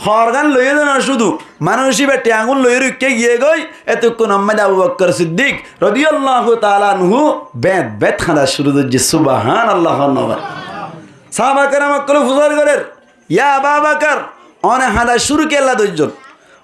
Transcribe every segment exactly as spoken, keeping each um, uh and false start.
Hoorgán loiyé de no cúdu, manúic íba thiañgún loiyóre uikká giyé goi, etukkún ammáide Abu Bokkor Siddik rodiyallahu taala anhu beñt beñt hañdá cúru goijjé. Subahánallah hoór no bái. Sáhaba keram ókkole fusár gorér, "Ya Aba Bakar, one hañdá cúru kiyólla doijjón?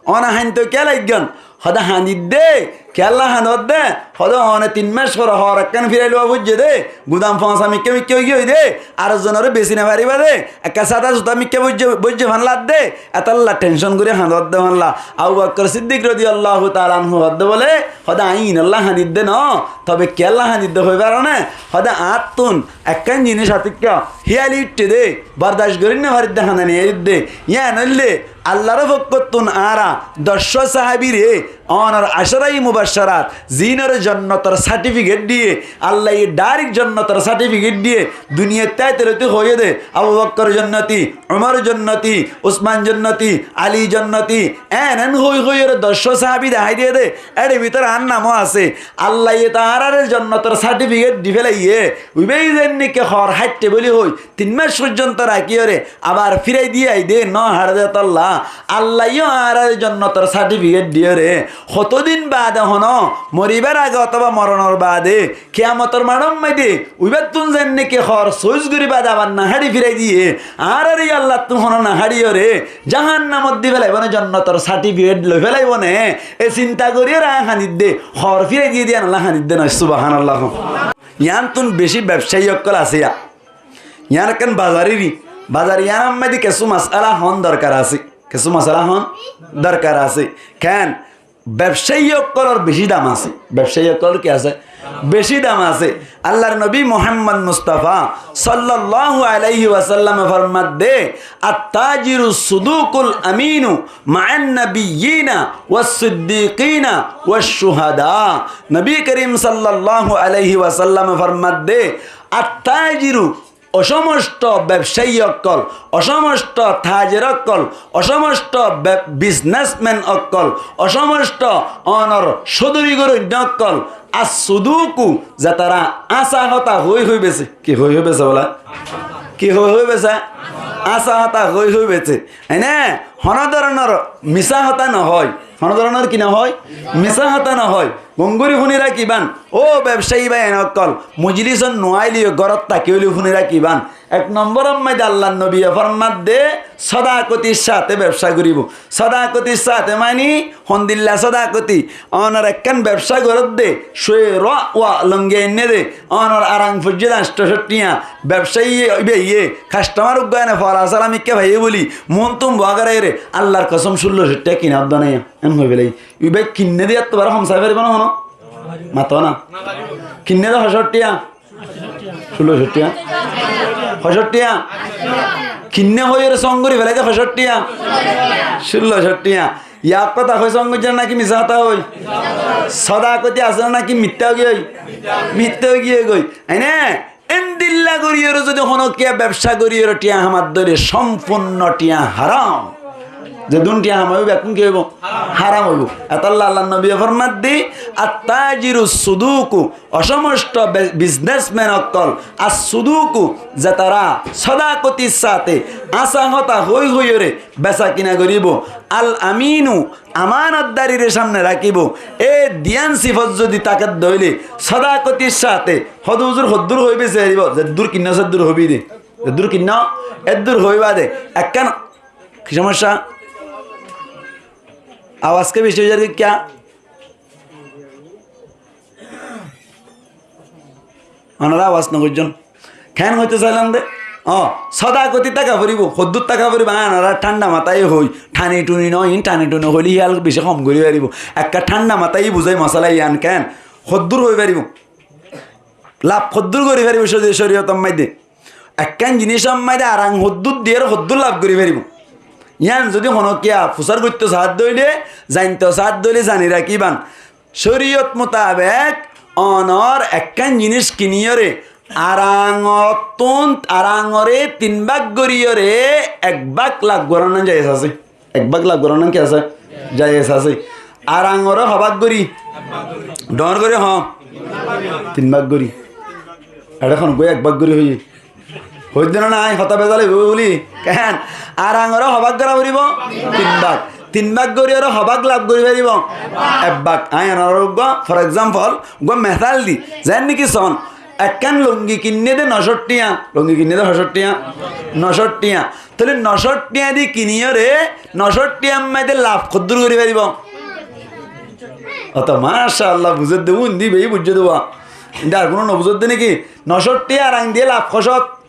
One hañdito kiyólla iggán?" Hoóde hañdidde, kiyólla hañdodde, hoóde one tin mac fore hoor ekkán firai luwa foijjé de, gudam foñsa mikká mikká óigiyoi de, ar zonoré besi no faribá de, ekká sáda suta mikká boijje, boijje fán ladde, etálla thenshon gorí hañdodde fán la. Abu Bokkor Siddik rodiyallahu taala anhu hoódde bóle, hoóde aññí iínolla hañdidde no, tobe kiyólla hañdidde hoi faro né? Hoóde añáttun ekkán jiníc atikká híyali uiththé de, bordac gorí no faridde, hañdani aiyédde. Yían óilde Allar fokkóttun añára doccúa sahábire, onor acárai mubaccarat, ziínoré jonnotor sártifiket diyé, Allaye dhairek jonnotor sártifiket diyé, duniyait táite lóti hoiyé de, Abu Bokkor jonnoti, Umor jonnoti, Usman jonnoti, Ali jonnoti, en en hoi hoiyóre doccúa sahábi dahái diyé de, ér bútore añár namó asé. Allaye to añáráre jonnotor sártifiket di félaiyé, uibá zenneki hoor háitte bóli hoi, tin mac foijjonto rakíyore abar firai diyé aiyé de, no haçe de tolla. Allaye yó añáráre jonnotor sártifiket diyóre, hotodin baade honó, moribár age otóba moronor baade, kiyamotor maçór maze uibáttun zenneki hoor sóis gorí baade abar no háçi firai diyé, añáráre yó Allattun honó no háçiyóre, jahannamot di félaibó né, jonnotor sártifiket loi félaibó né, e sinta goríyore aññí hañdidde, hoor firai diyé de yíanolla hañdidde no. Subahánallah. Yíanttun bicí bebcáyi ókkol asé yá. Yían ekkán bazar eri, bazar yíanor maze kessú masala hoón dorkar asé, kessú masala hoón dorkar asé. Keén? Bebcáyi ókkolor bicí dam asé. Bebcáyi ókkolor ki asé? Bicí dam asé. Allar nobi Muhammod Mustafa sallallahu alaihi wasallame formadde, "Attájiru sudukul aminu ma'an nabiyyina was siddiqina wash shuhada." Nobi Kerim sallallahu alaihi wasallame formadde, "Attájiru, o cómosto bebcáyi ókkol, o cómosto tajer ókkol, o cómosto be-, biznesmen ókkol, o cómosto onor códori goróinna ókkol, as suduku, zetará áñsa hotá hoi hoi besé." Ki hoi hoi besé bóla? Ki hoi hoi besé? Áñsa hotá hoi hoi besé. Ene honó doronor misá hotá no hoi. Honó doronor ki no hoi? Misá hotá no hoi. Gom gorí fúni rakíban, ó bebcáyi báiyain ókkol, mojilísot no ailé yó górot táki óile fúni rakíban. Ek nombor ot maze Allar nobiye formadde, sódakotir sáte bebcá goríbou. Sódakotir sáte mani hondilla sódakoti? Onor ekkán bebcá goródde, cói rowa longi ainné de, onor arang foijjé de añctó cót thiañ, bebcáyi íbaye kastomar uggúa ene fola sala mikká faiyé bóli, muúntu bua goráiyore, Allar kosóm, cúllo cót thiañ kiná dóna yá. En hoi félaiye. Íba kinné de yáttu baré hom sai faribó né honó? Mató na. Kinné de hó cót thiañ? Cúllo cót thiañ? Hó cót thiañ? Kinné hoiyóre song gorí félai de hó cót thiañ? Cúllo cót thiañ. Yá hotá hoi song goijjé né náki misá hotá hoi? Sódakoti asé né náki mittá ói giyói? Mittá ói giyói goi. Ene Endilla goríyore zodi honókiya bebcá goríyore thiañ hamat dóile, sompurno thiañ haram. Zedún thiañ hamaibo bekkún ki óibo? Haram óibo. Etolla Allar nobiye formadde, "Attájiru suduku", o cómosto be-, biznesmen ókkol, "as suduku", zetará sódakotir sáte áñsa hotá hoi hoiyóre besá kina goríbo, "al aminu", amanotdarire sámne rakíbo. E diyán sifot zodi táke dóile, sódakotir sáte, hó de huzur hoddúr hoi bese faribó, zeddúr kinná seddúr hoibi de. Zeddúr kinná eddúr hoiba de. Ekkán ki somossá? Awaz ki beci ói zar goi kiyá? Onora awaz no goijjón. Keén hoitó sailam de? Ó, sódakoti táka foribó, hoddúr táka foribó, añára thánda matáye hoi, thani thuni no, iín thani thuni hoilé híyal beci hom gorí faribó. Ekká thánda matáye buzái mosala yían keén, hoddúr hoi faribó. Laf hoddúr gorí faribó córi-, córiyotor maidé. Ekkán jinícor maidé arang hoddúr diyére hoddúr laf gorí faribó. Yían zodi honókiya fusár goittó saádde óile, zainto saádde óile zani rakíban. Córiyot mutabek onor ekkán jiníc kiníyore arangottún, arangoré tin bák goríyore ek bák laf gorónan jaiyes asé. Ek bák laf gorónan ki asé? Jaiyes asé. Arangoré ho bák gorí? Dhoóñr gorí hoó. Tin bák gorí. Eçé honó goi ek bák gorí hoiyé? Hoiddé no nái, hotá bezal óibo buli. Keén? Ar añgoré hobák gorá foribó? Tin bák. Tin bák gorí aró hobák laf gorí faribó? Ek bák. Añí onorár uggúa, for example, uggúa mesal di. Zeén niki son, ekkán lungi kinné dé nocót thiañ. Lungi kinné dé hocót thiañ? Nocót thiañ. Tóile nocót thiañ di kiníyoré, nocót thiañ maidé laf hoddúr gorí faribó? Óto, macállah, buzédde, undi bái buzédde wa. Inde ar kunó nobuzédde niki? Nocót thiañ arang diyé laf hocót?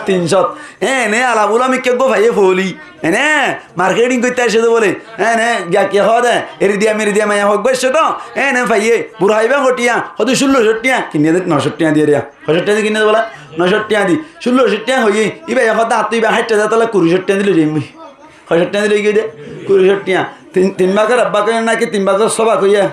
Tin cót. Ene alabula mikká gó faiyé foli. Ene marketing goittá aiccé dé bóle. Ene giya ki hoó dé, eri diya meri diya maiyafuwa eggúa aiccé dé. Ene faiyé, burha ibá hoçé thiañ, hoó dé cúllo cót thiañ. Kinniyé dé nocót thiañ diyé riya. Hocót thiañ di kinniyé dé bóla? Nocót thiañ di. Cúllo cót thiañ hoiyé. Ibáye hoó dé añttú ibá háitta dé tolla kuri cót thiañ di loi zaiyum. Hocót thiañ di loi giyé dé? Kuri cót thiañ. Tin, tin bákor ek bák hoiyé náki tin bákor só bák hoiyé?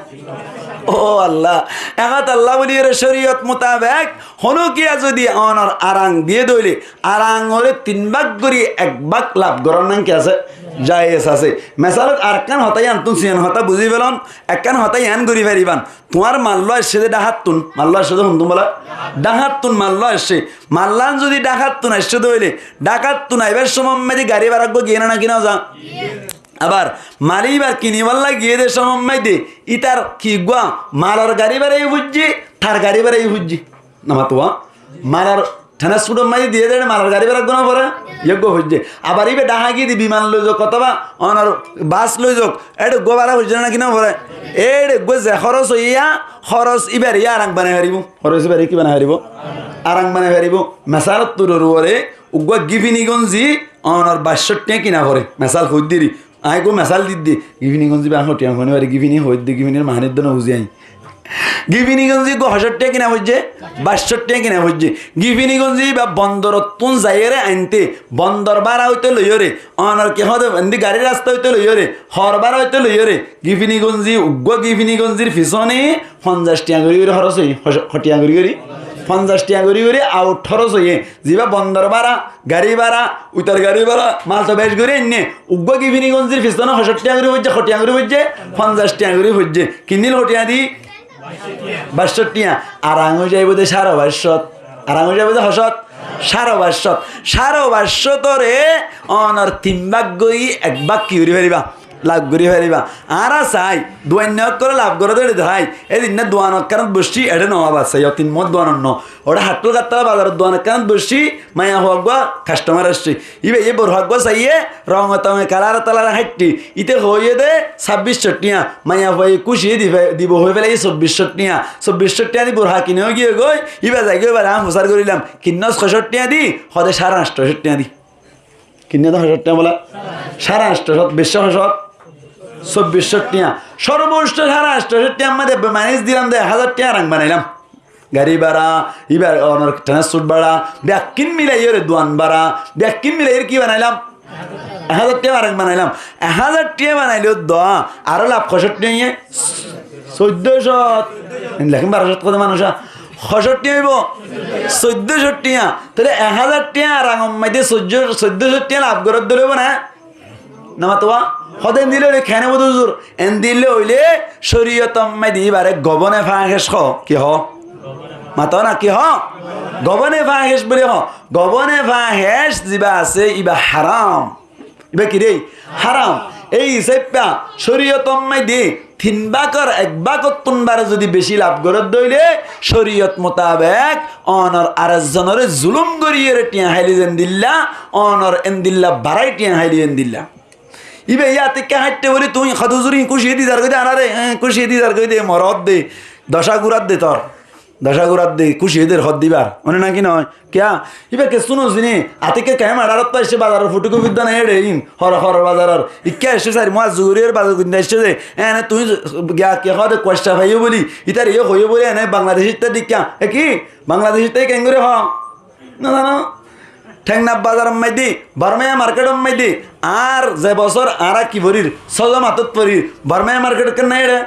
Ó Allah. Ehát Allah buli ere córiyot mutabek honókiya zodi onor arang diyé dé óile, arangoré tin bák gorí ek bák laf gorón nán ki asé? Jaiyes asé. Mesalot arekkán hotá yiánottún siyan hotá buzí felón, ekkán hotá yián gorí faribán. Tuáñr mallúa aiccé dé dhákattún, mallúa aiccé dé hontún bóla? Dhákattún mallúa aiccé. Mallán zodi dhákattún aiccé dé óile, dhákattún aibár cómot maidé garí bára eggúa giyé né náki no za? Abar mal íbar kinibálla giyé dé cómot maidé, ítar ki eggúa malor garí bára yó foijjé, tar garí bára yó foijjé. Namatuwa, malor transport ot maidé diyé dé, malor garí bára eggúa no foré, yó eggúa foijjé. Abar íba dháka giyé dé biman loi zouk, otóba onor bas loi zouk, éçe eggúa bára foijjé né náki no foré? Éçe eggúa ze hóros óiye, hóros íbaré arang banai faribó. Hóros íbaré ki banai faribó? Arang banai faribó. Mesalot turor uore, uggúa gifini gonzi onor baic cót thiañ kina foré. Mesal hoiddíri. Añí eggúa mesal diddí. Gifini gonzi ba hoçé thiañ hoiné faré, gifini hoiddé, gifinir mahaní dé no buzí añí. Gifini gonzi eggúa hocót thiañ kina foijjé? Baic cót thiañ kina foijjé. Gifini gonzi íba bondorottún zaiyóre ainté, bondor bára óite loiyóre, onor ki hoó dé, endi garí rasta óite loiyóre, hoor bára óite loiyóre, gifini gonzi, uggúa gifini gonzir fisóne fonzaic thiañ gorí gorí hóros óiye, ho-, ho thiañ gorí gorí? Fonzaic thiañ gorí gorí aut hóros óiye. Zibá bondor bára, garí bára, uitar garí bára, mal to bec gorí ainné, uggúa gifini gonzir fisóne hocót thiañ gorí foijjé, ho thiañ gorí foijjé? Fonzaic thiañ gorí foijjé. Kinnil ho thiañ di? Baic cót thiañ. Arang ói zaibó dé cáre baic cót. Arang ói zaibó dé hocót? Cáre baic cót. Cáre baic cótoré onor tin bák gorí ek bák ki gorí faribá? Laf gorí faribá. Añára sai, duainna ókkolé laf goré dé dehái. Edinna duan ekkánot boiccí, eçé no abar sai, tin muúr duanot no. Oçé Hattól Gattála bazaror duan ekkánot boiccí, maiyafuwa eggúa kastomar aiccé. Íbayé borha eggúa saiyé, rongé tongé kalare talare háitte. Íte hoóiye dé sábbic cót thiañ, maiyafuwaye kúci ói dife-, dibo hoói félaiyé sobbic cót thiañ. Sobbic cót thiañ di borha kina ói giyé goi, íba zaigói, íbaré añí fusár gorílam. Kinnós hocót thiañ di, hoó dé cáre añctó cót thiañ di. Kinnós hocót thiañ bóla? Cáre añctó cót, baic cót hocót? Sobbic cót thiañ. Sórboccó cáre añctó cót thiañ maidé ebbe mainás dilam dé, ek házar thiañ arang banailam. Garí bára, íbar onor transport bára, bekkín milaiyóre duan bára, bekkín milaiyóre ki banailam? Ek házar thiañ arang banailam. Ek házar thiañ banailé dé, aró laf hocót thiañ óiye? Soiddó cót. Lekin baró cót hoó dé manúic. Hocót thiañ óibo? Soiddó cót thiañ. Tóile ek házar thiañ arangor maidé soiddó, soiddó cót thiañ laf goródde óibo né? Namatuwa, hoó dé endilla óile keén óibo dé huzur? Endilla óile córiyotor maidé íbaré gobone fáhec hoó. Ki hoó? Mato na, ki hoó? Gobone fáhec buli hoó. Gobone fáhec zibá asé, íba haram. Íba ki ré? Haram. Ei hísafe córiyotor maidé tin bákor ek bákottún baré zodi bicí laf goródde óile, córiyot mutabek onor arekzonoré zulúm goríyeré thiañ háile zendilla, onor endilla barái thiañ háile zendilla. Íba yáte ekká háitte bóli tuñí hotó zuri kúci di zargói dé añáre, eh, kúci di zargói dé, morot dé, docá gúrat dé tor. Docá gúrat dé, kúci ói der hoddé íbar. Mone naki noó? Kiyá? Íba kessú no zine. Atikka kemma añáráttu aiccé bazaror fotokofi dán éçe in. Hor, hor bazaror. Ikká aiccé sair muá zuguriyór bazar gúnde aiccé de. Ene tuñí giya ki hoó de kuaccá faiyó bóli. Ítare yó hoiyó bóli ene Bangladecitta dikká. E ki? Bangladecitta kengori hoó? No zano. Thengna bazaror maidé, Bormaiya marketor maidé. Ar ze bosór añára ki forir? Sózo matot forir. Bormaiya market kén nai éçe?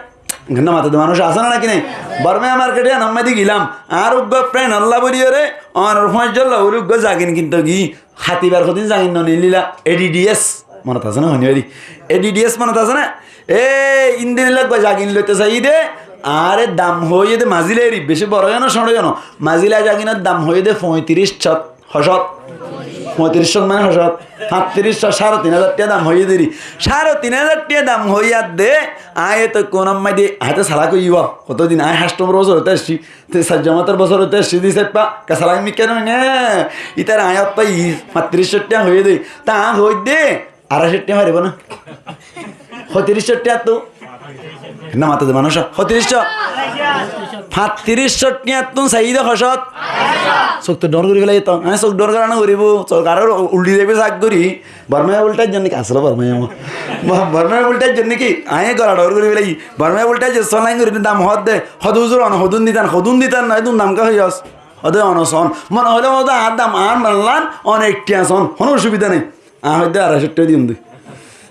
Ekhán no mate de manúic asé né naki nai? Bormaiya market iyanor maidé gilam. Añár uggúa friend olla bóli ore, onor fuañijjolla bóli uggúa zagin kinto gi. Hátibar hodin zagin no nilila, A D D S. Monot asé né honí bari? A D D S monot asé né? E, indilla uggúa zagin loito saiyé de, añáre dam hoiyé de mazila eri, beci boro yó no, cóñço yó no. Mazila zaginor dam hoiyé de foiñtiríc cót. Hocót? Foñtiríccót mane hocót? Fañtiríccót, sáre tin házar tiañ dam hoiyé deri. Sáre tin házar tiañ dam hoiyé de, aññí to kunómma de, aññí to salak óiyi, hoto din, aññí háñcto bosór óite aiccí, te sair jamator bosór óite aiccí de, saippá, ke salak mikká noó né? Ítara aññí ót faiyí, fañtiríccót tiañ hoiyé de, te aññí hoói de, aráicót tiañ faribó né? Foñtiríccót tiañttú? Ná, mato de manúic, foñtiríccót. Fañtiríccót tiañttú saiyí de hocót? Sók to dhoóñr gorí félaiyé to. Aññí sók dhoóñr gorá no foribó. Sók aró uldhi zaibói sak gorí. Bormaiya ulthái zon né ki? Asóle Bormaiya mo-, Bo-, Bormaiya ulthái zon né ki? Aññí gora dhoóñr gorí félaiyí. Bormaiya ulthái zon, sólain gorí dam hoódde. Hoódde huzur, one hodún ditan, hodún ditan no, edún dam ká hoiyós? Hoódde one son. Mone hoilé hoódde añár dam, añár manlán one ek tiañ son. Honó osubida nái. Aññí hoói de aráicót tiañ diyum de.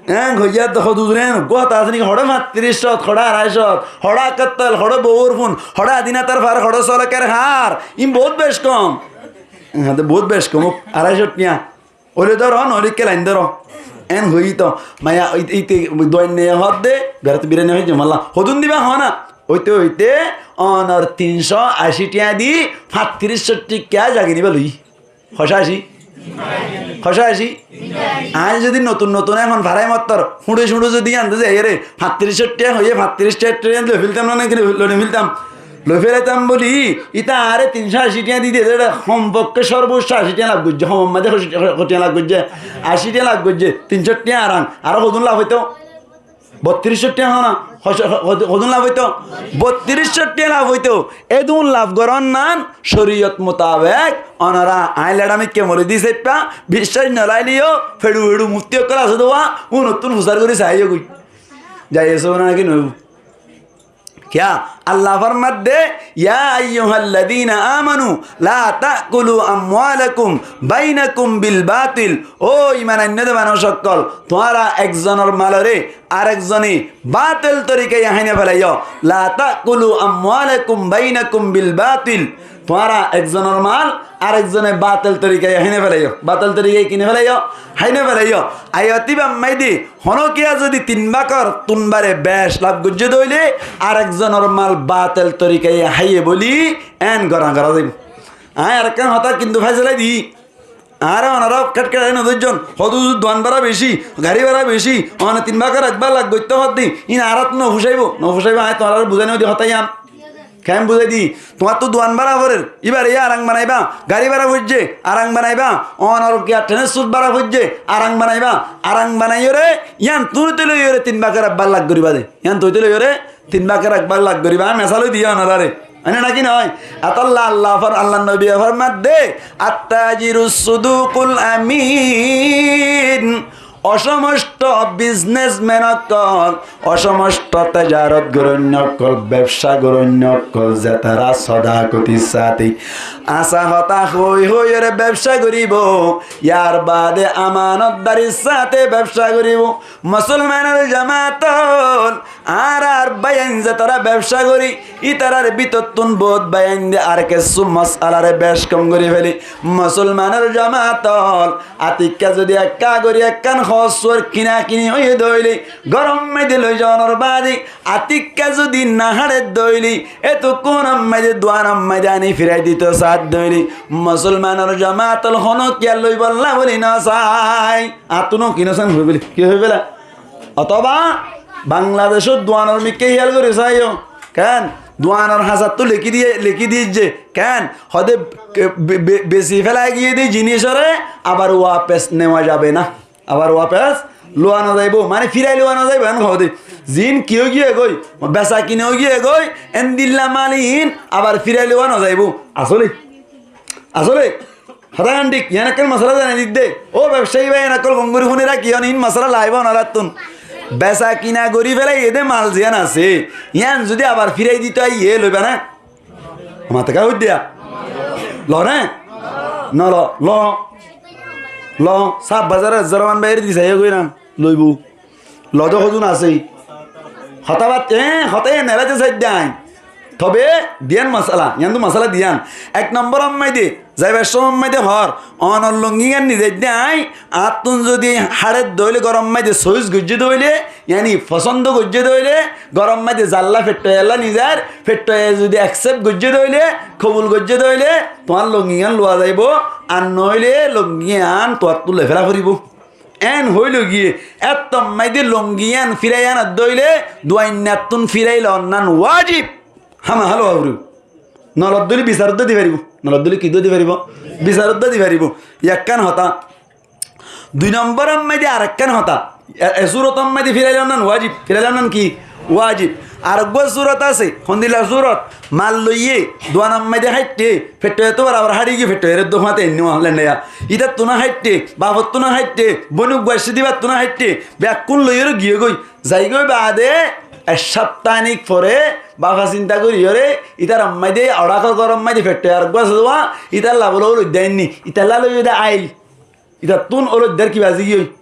Eén hoiyé de, hoódde huzur, eén uggúa hotá asé né ki? Hoçé fañtiríccót, hoçé aráicót, hoçé akkattol, hoçé bouwor fun, hoçé adinatar far, hoçé soloker har. Iín bout bec kom. Eén hoódde bout bec kom, aráicót tiañ. Óile dóro, noóile kelain dóro. Eén hoiyí to. Maiya, í-, íte duainnaye hoódde, berat birani hoiyé malla. Hodún diba hoó na? Óite óite, onor tin cót ací tiañ di, fañtiríccót tiañ zagi niba loi. Hocá ací? Hocá ací? Aññí zodi notun notun ehón farai mottor, fúñçe fúñçe zodi yían de zaiyóre, fañtiríccót tiañ hoiyé, fañtiríccót tiañ loi féltam ná, naki loi no féltam? Loi félaitam bóli, íte añáre tin cót ací tiañ di diyé de, hompokké sórboccó ací tiañ laf goijjé, homor mazé hoti-, hoti tiañ laf goijjé, ací tiañ laf goijjé, tin cót tiañ arang, aró hodún laf óito? Bottiríccót tiañ hoó na, ho-, ho-, hodún laf óito? Bottiríccót tiañ laf óito. Edún laf gorón nan, coriyot mutabek, onora aññí leçá mikká moli di saippá, biccác no laileyó, feçu feçu mufti ókkol asé de uá, únottún fusár gorí saiyó goi. Zai asé né naki noó? Kiyá? Allah formadde, يا أيها الذين آمنوا لا تأكلوا أموالكم بينكم بالباطل. Ó iman ainné de manúic ókkol, tuáñra ekzonor maloré arekzone bátel torikaye hái no félaiyó. لا تأكلوا أموالكم بينكم بالباطل. Tuáñra ekzonor mal arekzone bátel torikaye hái no félaiyó. Bátel torikaye ki no félaiyó? Hái no félaiyó. Ayat ibá maidé honókiya zodi tin bákor tun bare bec laf goijjé de óile arekzonor mal bátel torikaye háiye bóli eén gorá gorá zaibó. Aññí arekkán hotá kintu fáisala di. Añáre onora kethkeçai no dóijjon. Hoódde huzur duan bára beci, gari bára beci, one tin bákor ek bák laf goittó hoódde, iín añárattú no fucáibo, no fucáibo, aññí tuáñráre buzái no di hotá yían. Keén buzái di? Tuáñttú duan bára forer, íbareyó arang banaibá, gari bára foijjé, arang banaibá, onor kiyá trénor sút bára foijjé, arang banaibá, arang banaiyóre, yían tuñí loiyóre tin bákor ek bák laf goríba de. Yían tuñí loiyóre tin bákor ek bák laf goríba, aññí mesal diyí onoráre. Óine naki noó? Etolla Allah for-, Allar nobiye formadde, التاجر الصدوق الأمين. Ó somosto biznesmen ókkol, ó somosto tejarot goróinna ókkol, bebca goróinna ókkol, zetará sodakotir sáte, añsa hotá hoói hoóiyoré bebca goríbou, yar baade amanotdarir sáte bebca goríbou. Musolmanor jamaat ókkol, añárar báiyain zetará bebca gorí, ítarar bútottún boóut báiyain de ar kessú mosalaré bec kom gorí féli. Musolmanor jamaat ókkol, atikká zodi ekká gorí ekkán hoósuar kiná-kini óiye de óile, góror maidé loi zonor baade atikká zodi no háçe de óile, etukkúnor maidé duanor maidé aní firai dito saá de óile, musolmanor jamaat ókkol honókiya loibolla bóli no sai. Añáttu no ki no san hoói féli, ki hoói féla? Otóba Bangladecót duanor mikká hiyal gorí saiyó. Keén? Duanor hañsattú lekí diyé, lekí diyé ze. Keén? Hoódde be-, be-, besi félai giyé de zinísoré abar wapes newa zabe na. Abar wapes lowa no zaibou. Mane firai lowa no zaibou, eén hoódde. Ziín ki ói giyé goi, besa kina ói giyé goi, endilla mal iín abar firai lowa no zaibou. Asóle. Asóle. Hotá gán thík, yián ekkán masala zanai didde. Ó bebcai bái, yián ókkol gom gorí fúni rakíyon, iín masala laibó onoráttun. Besa kina gorí félaiye de mal ziyán asé, yián zudi abar fírai dito aiyé, loibá né? Mate ká hoiddiya? Lo né? No lo, lo. Lo, sáf bazar ezzar man báire di saiyó goi na, loibó. Lo de hodún asé. Hotá bat, eé, hotá yián neelai de saidde aññí. Tobe diyan masala, yián tu masala diyan. Ek nombor ammáide, zaibar somot ammáide hoór, onor longigán nizaidde aññí, añáttun zodi háçedde óile gorom máide sois goijjé de óile, yáni fosóndo goijjé de óile, gorom máide zalla fettoiyalla nizar, fettoiya zodi accept goijjé de óile, kobul goijjé de óile, tuáñr longigán luwa zaibou, ar noóile longigán tuáñttun loi fela foribóu. Eén hoóilo giyé, étto ammáide longigán firai anadde óile, duainnattun firai loonnán wajib. Hámahá lowa foribóu. Nolodde óile bisaroddúa di faribóu. Nolodde óile ki dúa di faribóu? Bisaroddúa di faribóu. Ekkán hotá. Dui nombor ammáide arekkán hotá. E, e surot ammáide firai loonnán wajib. Firai loonnán ki? Wajib. Areggúa surot asé. Hondilla surot? Mal loiyé, duan ammáide háitte, fettoiyattu barabar háçi giyé, fettoiyaré dóu fáñte enni wá lendaiya. Ítattú no háitte, bafottú no háitte, bóin uggúa aiccé de íbattú no háitte, bekkún loiyóre giyé goi. Zaigói baade ek sáptahanik fore bafa sinta goríyoré, ítar ammáide oçákor gorom máide fettoiya areggúa asé de wá, ítalla bóle óloidda ainní, ítalla loiyé de ail. Ítattún óloiddar ki bazi giyói?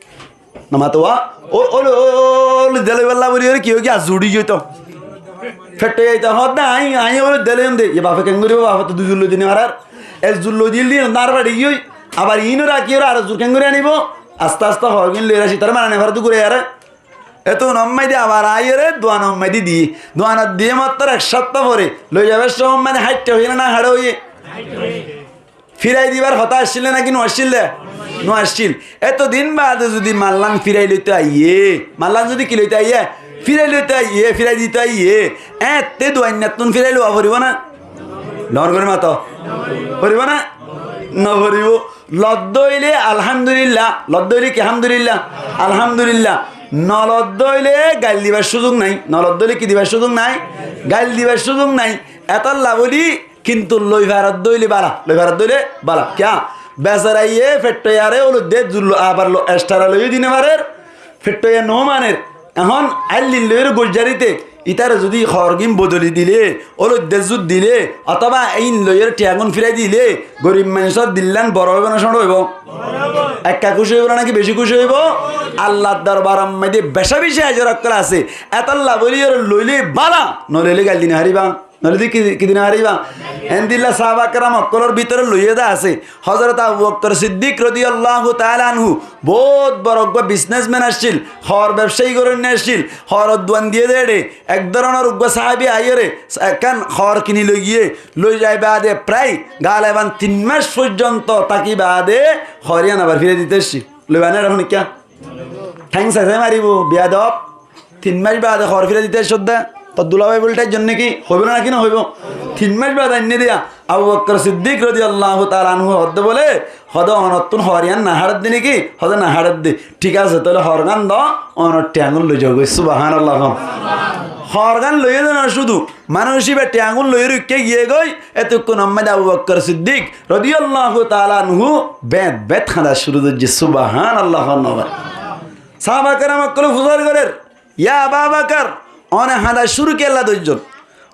Nomato wá, ó, ó, ó, óloidda loibálla bóliyoré ki óigiyé, azzur uçí giyói to. Fettoiya íta hoódde aññí, aññí óloidda loiyóm de, yá bafe keéngorí, bafe to dui zur loi dine farar. Ek zur loi dil de, nar façi giyói. Abar iín rakíyoré ar ek zur keéngorí anibóu? Aste aste hoógin loiyóre asé, tará mane nefare dúgureyaré. Étun ammáide abar aiyóre duan ammáide diyé. Duanot diyé mattor ek sápta fore, loi zaibar somot ammáide háitte hoiyé né na háçe hoiyé? Firai dibar hotá accíl né náki no accíl de? No accíl. Éto din baade zodi mallán firai loito aiyé, mallán zodi ki loito aiyé? Firai loito aiyé, firai dito aiyé. Étte duainnattún firai lowa foribóu né? Dóñr gorí mato. Foribóu né? No foribóu. Lodde óile alhamdulillah, lodde óile ki hamdulillah? Alhamdulillah. No lodde óile gail dibar cúzuk nái. No lodde óile ki dibar cúzuk nái? Gail dibar cúzuk nái. Étalla bóli kintu loi faredde óile bála, loi faredde óile bála. Kiyá? Besaraiye fettoiyaré óloidde zullo abar lo estara loiyó dine farer, fettoiya no maner. Ehón aillin loiyóre goijjaríte, ítare zodi hoorgín bodoli dile, óloidde zur dile, otóba íin loiyóre thiañgún firai dile, gorib maincór dillán boro óibo né cóñço óibo? Ekka kúci óibo né náki beci kúci óibo? Allar dorbar ammáide beca beci ajor ókkol asé. Étalla bóliyoré loile bála, no loile gail di no faribá. Noóile ki, ki dine faribá? Endilla sáhaba keram ókkolór bútore loiyé de asé. Hozorot Abu Bokkor Siddik rodiyallahu taala anhu bout boro uggúa bisnesmen accíl, hoor bebcai goróinna accíl, hooror duan diyé de éçe. Ek dóronor uggúa sáhabi aiyóre ekkán hoor kini loi giyé, loi zai baade prai galeban tin mac foijjonto táki baade hoor yían abar fírai dito aiccé. Loiba né éçe honikká? Théng sesé maribó, biyadob. Tin mac baade hoor fírai dito aiccós de, tor dulabái bóli tháijjon né ki? Hoibó né náki no hoibó? Tin mac baade ainné diya, Abu Bokkor Siddik rodiyallahu taala anhu hoódde bóle, hoóde onottún hoor yían no háçedde né ki? Hoóde no háçedde. Thík asé, tóile hoorgán do, onor thiañgún loi zaogói. Subahánallah hoón. Hoorgán loiyé de no cúdu, manúic íba thiañgún loiyóre uikká giyé goi, étukkún ammáide Abu Bokkor Siddik rodiyallahu taala anhu beñt beñt hañda cúru goijjé. Subahánallah hoón no bái. Sáhaba keram ókkolé fusár gorér, "Yá Aba Bakar, one hañda cúru kiyólla goijjón?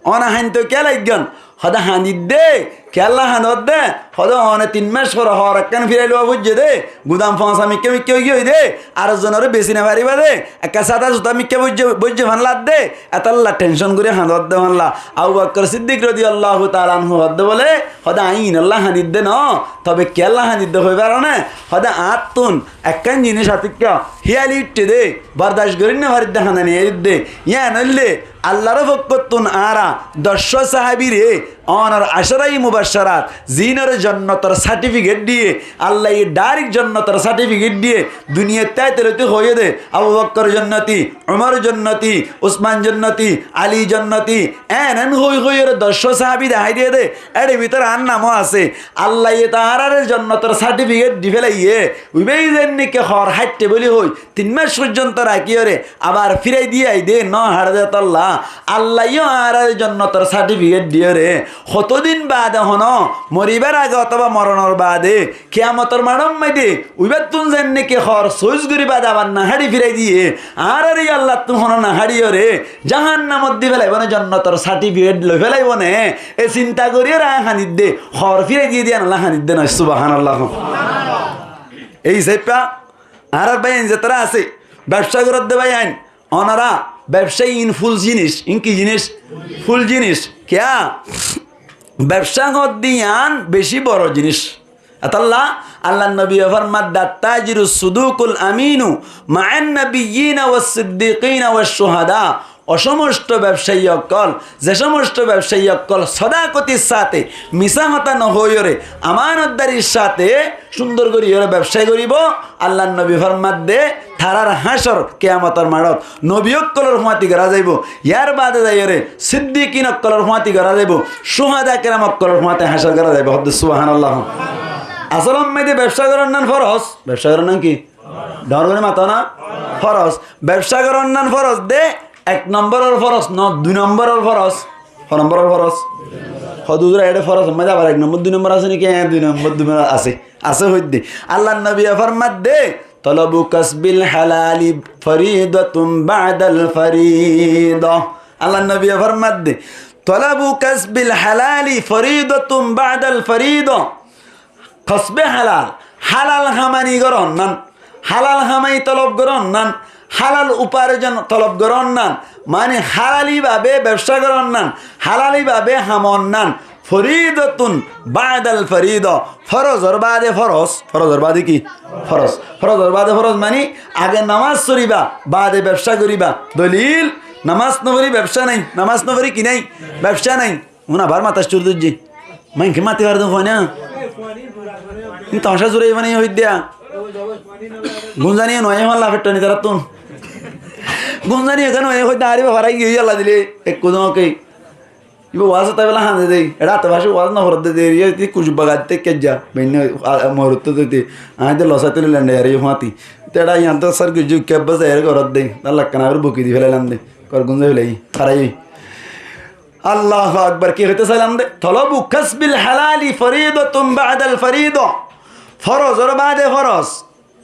One hañdito kiyólla aiggón?" Hoóde, "Hañdidde, kiyólla hañdodde?" Hoóde, "One tin mac fore hoor ekkán fírai lowa foijjé de, gudam foñsa mikká mikká óigiyoi de, ar zonoré besi no faribá de, ekká sáda suta mikká boijje, boijje fán ladde, étalla thenshon gorí hañdodde fán la." Abu Bokkor Siddik rodiyallahu taala anhu hoódde bóle, hoóde, "Aññí iínolla hañdidde no, tobe kiyólla hañdidde hoibáro né?" Hoóde, "Añáttun ekkán jiníc atikká híyali uiththé de, bordac gorí no faridde, hañdani aiyédde. Yían óilde Allar fokkóttun añára doccúa sáhabire, onor acáraye mubaccarat, ziínore jonnotor sártifiket diyé, Allaye dhairek jonnotor sártifiket diyé, duniyait táite lóti hoiyé de, Abu Bokkor jonnoti, Umor jonnoti, Usman jonnoti, Ali jonnoti, en en hoi hoiyóre doccúa sáhabi dahái diyé de, éçe bútore añár namó asé. Allaye to añárare jonnotor sártifiket di félaiyé, uibá zenneki hoor háitte bóli hoi, tin mac foijjonto rakíyore abar fírai diyé aiyé de, no háçe de tolla. Allaye yó añárare jonnotor sártifiket diyóre, hoto din baade hono moribár age otóba moronor baade kiyamotor maçór maze uibáttun zenneki hoor sois gorí baade abar no háçi fírai diyé, añárare yó Allattun hono no háçiyóre jahannamot di félaibó né, jonnotor sártifiket loi félaibó né, e sinta goríyore aññí hañdidde, hoor fírai diyé de yíanolla hañdidde noó. Subahánallah. Ei hísafe añárar báiyain zetará asé, bebcá gorédde báiyain, Ónora bebsá in ful jinis, in ki jinis? Ful jinis. Kiyá? Bebsá hoddé yián beci boro jinis. Etálla Allar nobiye formadde, "At-tajiru sudukul aminu ma'an nabiyyina was siddiqina was shuhada." Ó somosto bebsáyi ókkol, ze somosto bebsáyi ókkol sodakotir sáte, misá hotá nohoiyóre, amanotdarir sáte cúndor goríyore bebsá goríbo, Allar nobi formadde, tarár hácor kiyamotor maçot nobi ókkolor fúañti gorá zaibo. Yar baade zaiyóre siddikin ókkolor fúañti gorá zaibo, cúhada keram ókkolor fúañti hácor gorá zaibo. Hoddé subhanallah. Asól maze bebsá goron nan foros. Bebsá goron nan ki? Dóñr gorí mato na? Foros. Bebsá goron nan foros de, ek nombor or foros no, dui nombor or foros. Ho nombor or foros? Hodé huzur, ére foros maze abar ek nombor, dui nombor asé niki? Há, dui nombor, dui nombor asé. Asé hoiddé. Allar nobiye formadde, "Talabu kasbil halali faridatun ba'dal farida." Allar nobiye formadde, "Talabu kasbil halali faridatun ba'dal farida." Kosbe halal, halal hamani goron nan, halal hamai tolob goron nan, halal uparjon tolob goron nan, mani halali babe bebsá goron nan, halali babe hamon nan, faridatun ba'dal farida, forozor baade foros, forozor baade ki? Foros, forozor baade foros mani age nomaz foriba, baade bebsá goriba. Dolil, nomaz nofori bebsá nai, nomaz nofori ki nai? Bebsá nai. Uná abar mata cúru dóijje. Maincé mati fare de fuain na. Ín tamacá zuraiye mane hoidde. Gúnzani no aiyé falla fettani tarattún. Gúnzani ekká no aiyé hoidde, arí ba farai giyé yalla dile. Ekku dóñke. Iba wasa tabela hande de. Eçé ate basi wasa no foredde de. Iye ti kucu bagatte kejja. Benne morutto de de. Añí de losa tuli lende yari fati. Te eçé iyan to sar kucu kebba zair gorodde. Dalla ekkana abar buki di felailam de. Kor gúnza felai. Farai. Allahu Akbar, ki hoité sailam de? Talabu kasbil halali faridatun ba'dal farida. Forozor baade foroz.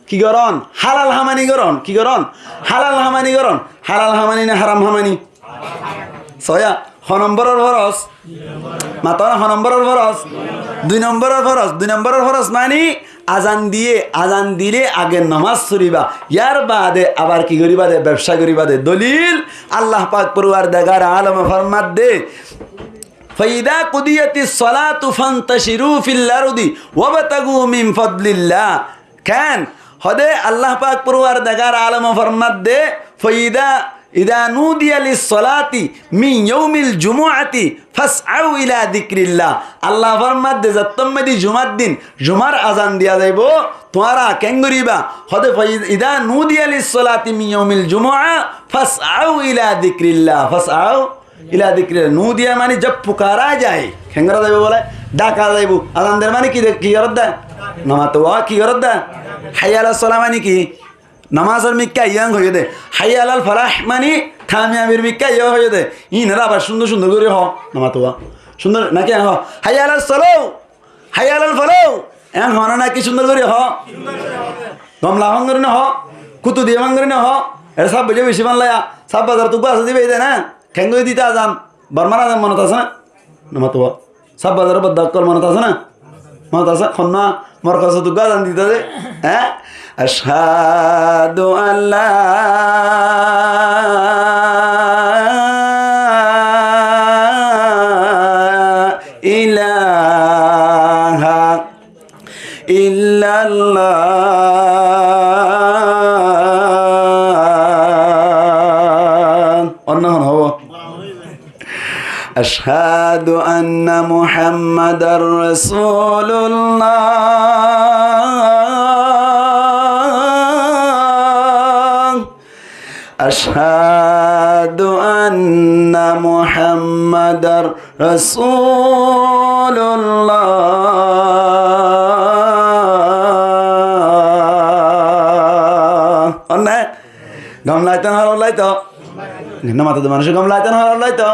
Ki goron? Halal hamani goron. Ki goron? Halal hamani goron. Halal hamani ne haram hamani? Soya, ho nomboror foroz? Mato na, ho nomboror foroz? Dui nomboror foroz. Dui nomboror foroz mani Azan diye, azan dile age nomaz foriba, yar baade abar ki goriba de? Bebsa goriba de. Dolil, Allah pak porwardegar alome formadde, "Fa iza qudiyatis salatu fantashiru fil ardi wabtagu min fadlillah." Ken? Hode Allah pak porwardegar alome formadde, "Fa iza, iza nudiya lis salati min yaumil jumuati fas'au ila zikrillah." Allah formadde, zettót medi jumar din, jumar azan diya zaibo, tuáñra ken goriba? Hode, "Fa iza nudiya lis salati min yaumil jumua fas'au ila zikrillah." Fas'au ila zikrillah. Nudiya mani jab pukara jaye. Ken gora zaibo bole? Daka zaibo. Azan der mani ki de-, ki gorodde? Namatowa ki gorodde? Hayya alas salah mani ki? Namazor mikká aiyó hoiyé de. Hayya alal falah mani kamiyabir mikká aiyó hoiyé de. Inore abar cúndor cúndor gori ho. Namatowa. Cúndor naki ho? Hayya alas salah. Hayya alal falah. En hono naki cúndor gori ho? Gomla fán gori no ho? Kutu diye fán gori no ho? Ere sab boje beci fán laya. Sab bazar tu gua asa dibe de na. Ken gori dita azan? Bormar azan monot asé na? Namatowa. Sab bazar bodda okkol monot asé na? Monot asé? Honna morkos tu gua azan dita de. Eh? Ashhadu an la ilaha illallah. Onna hon hobo? Ashhadu anna Muhammadar Rasulullah. Ashhadu anna Muhammadar Rasulullah. Onne? Gom laito, horom laito? Namato de manúic gom laito, horom laito?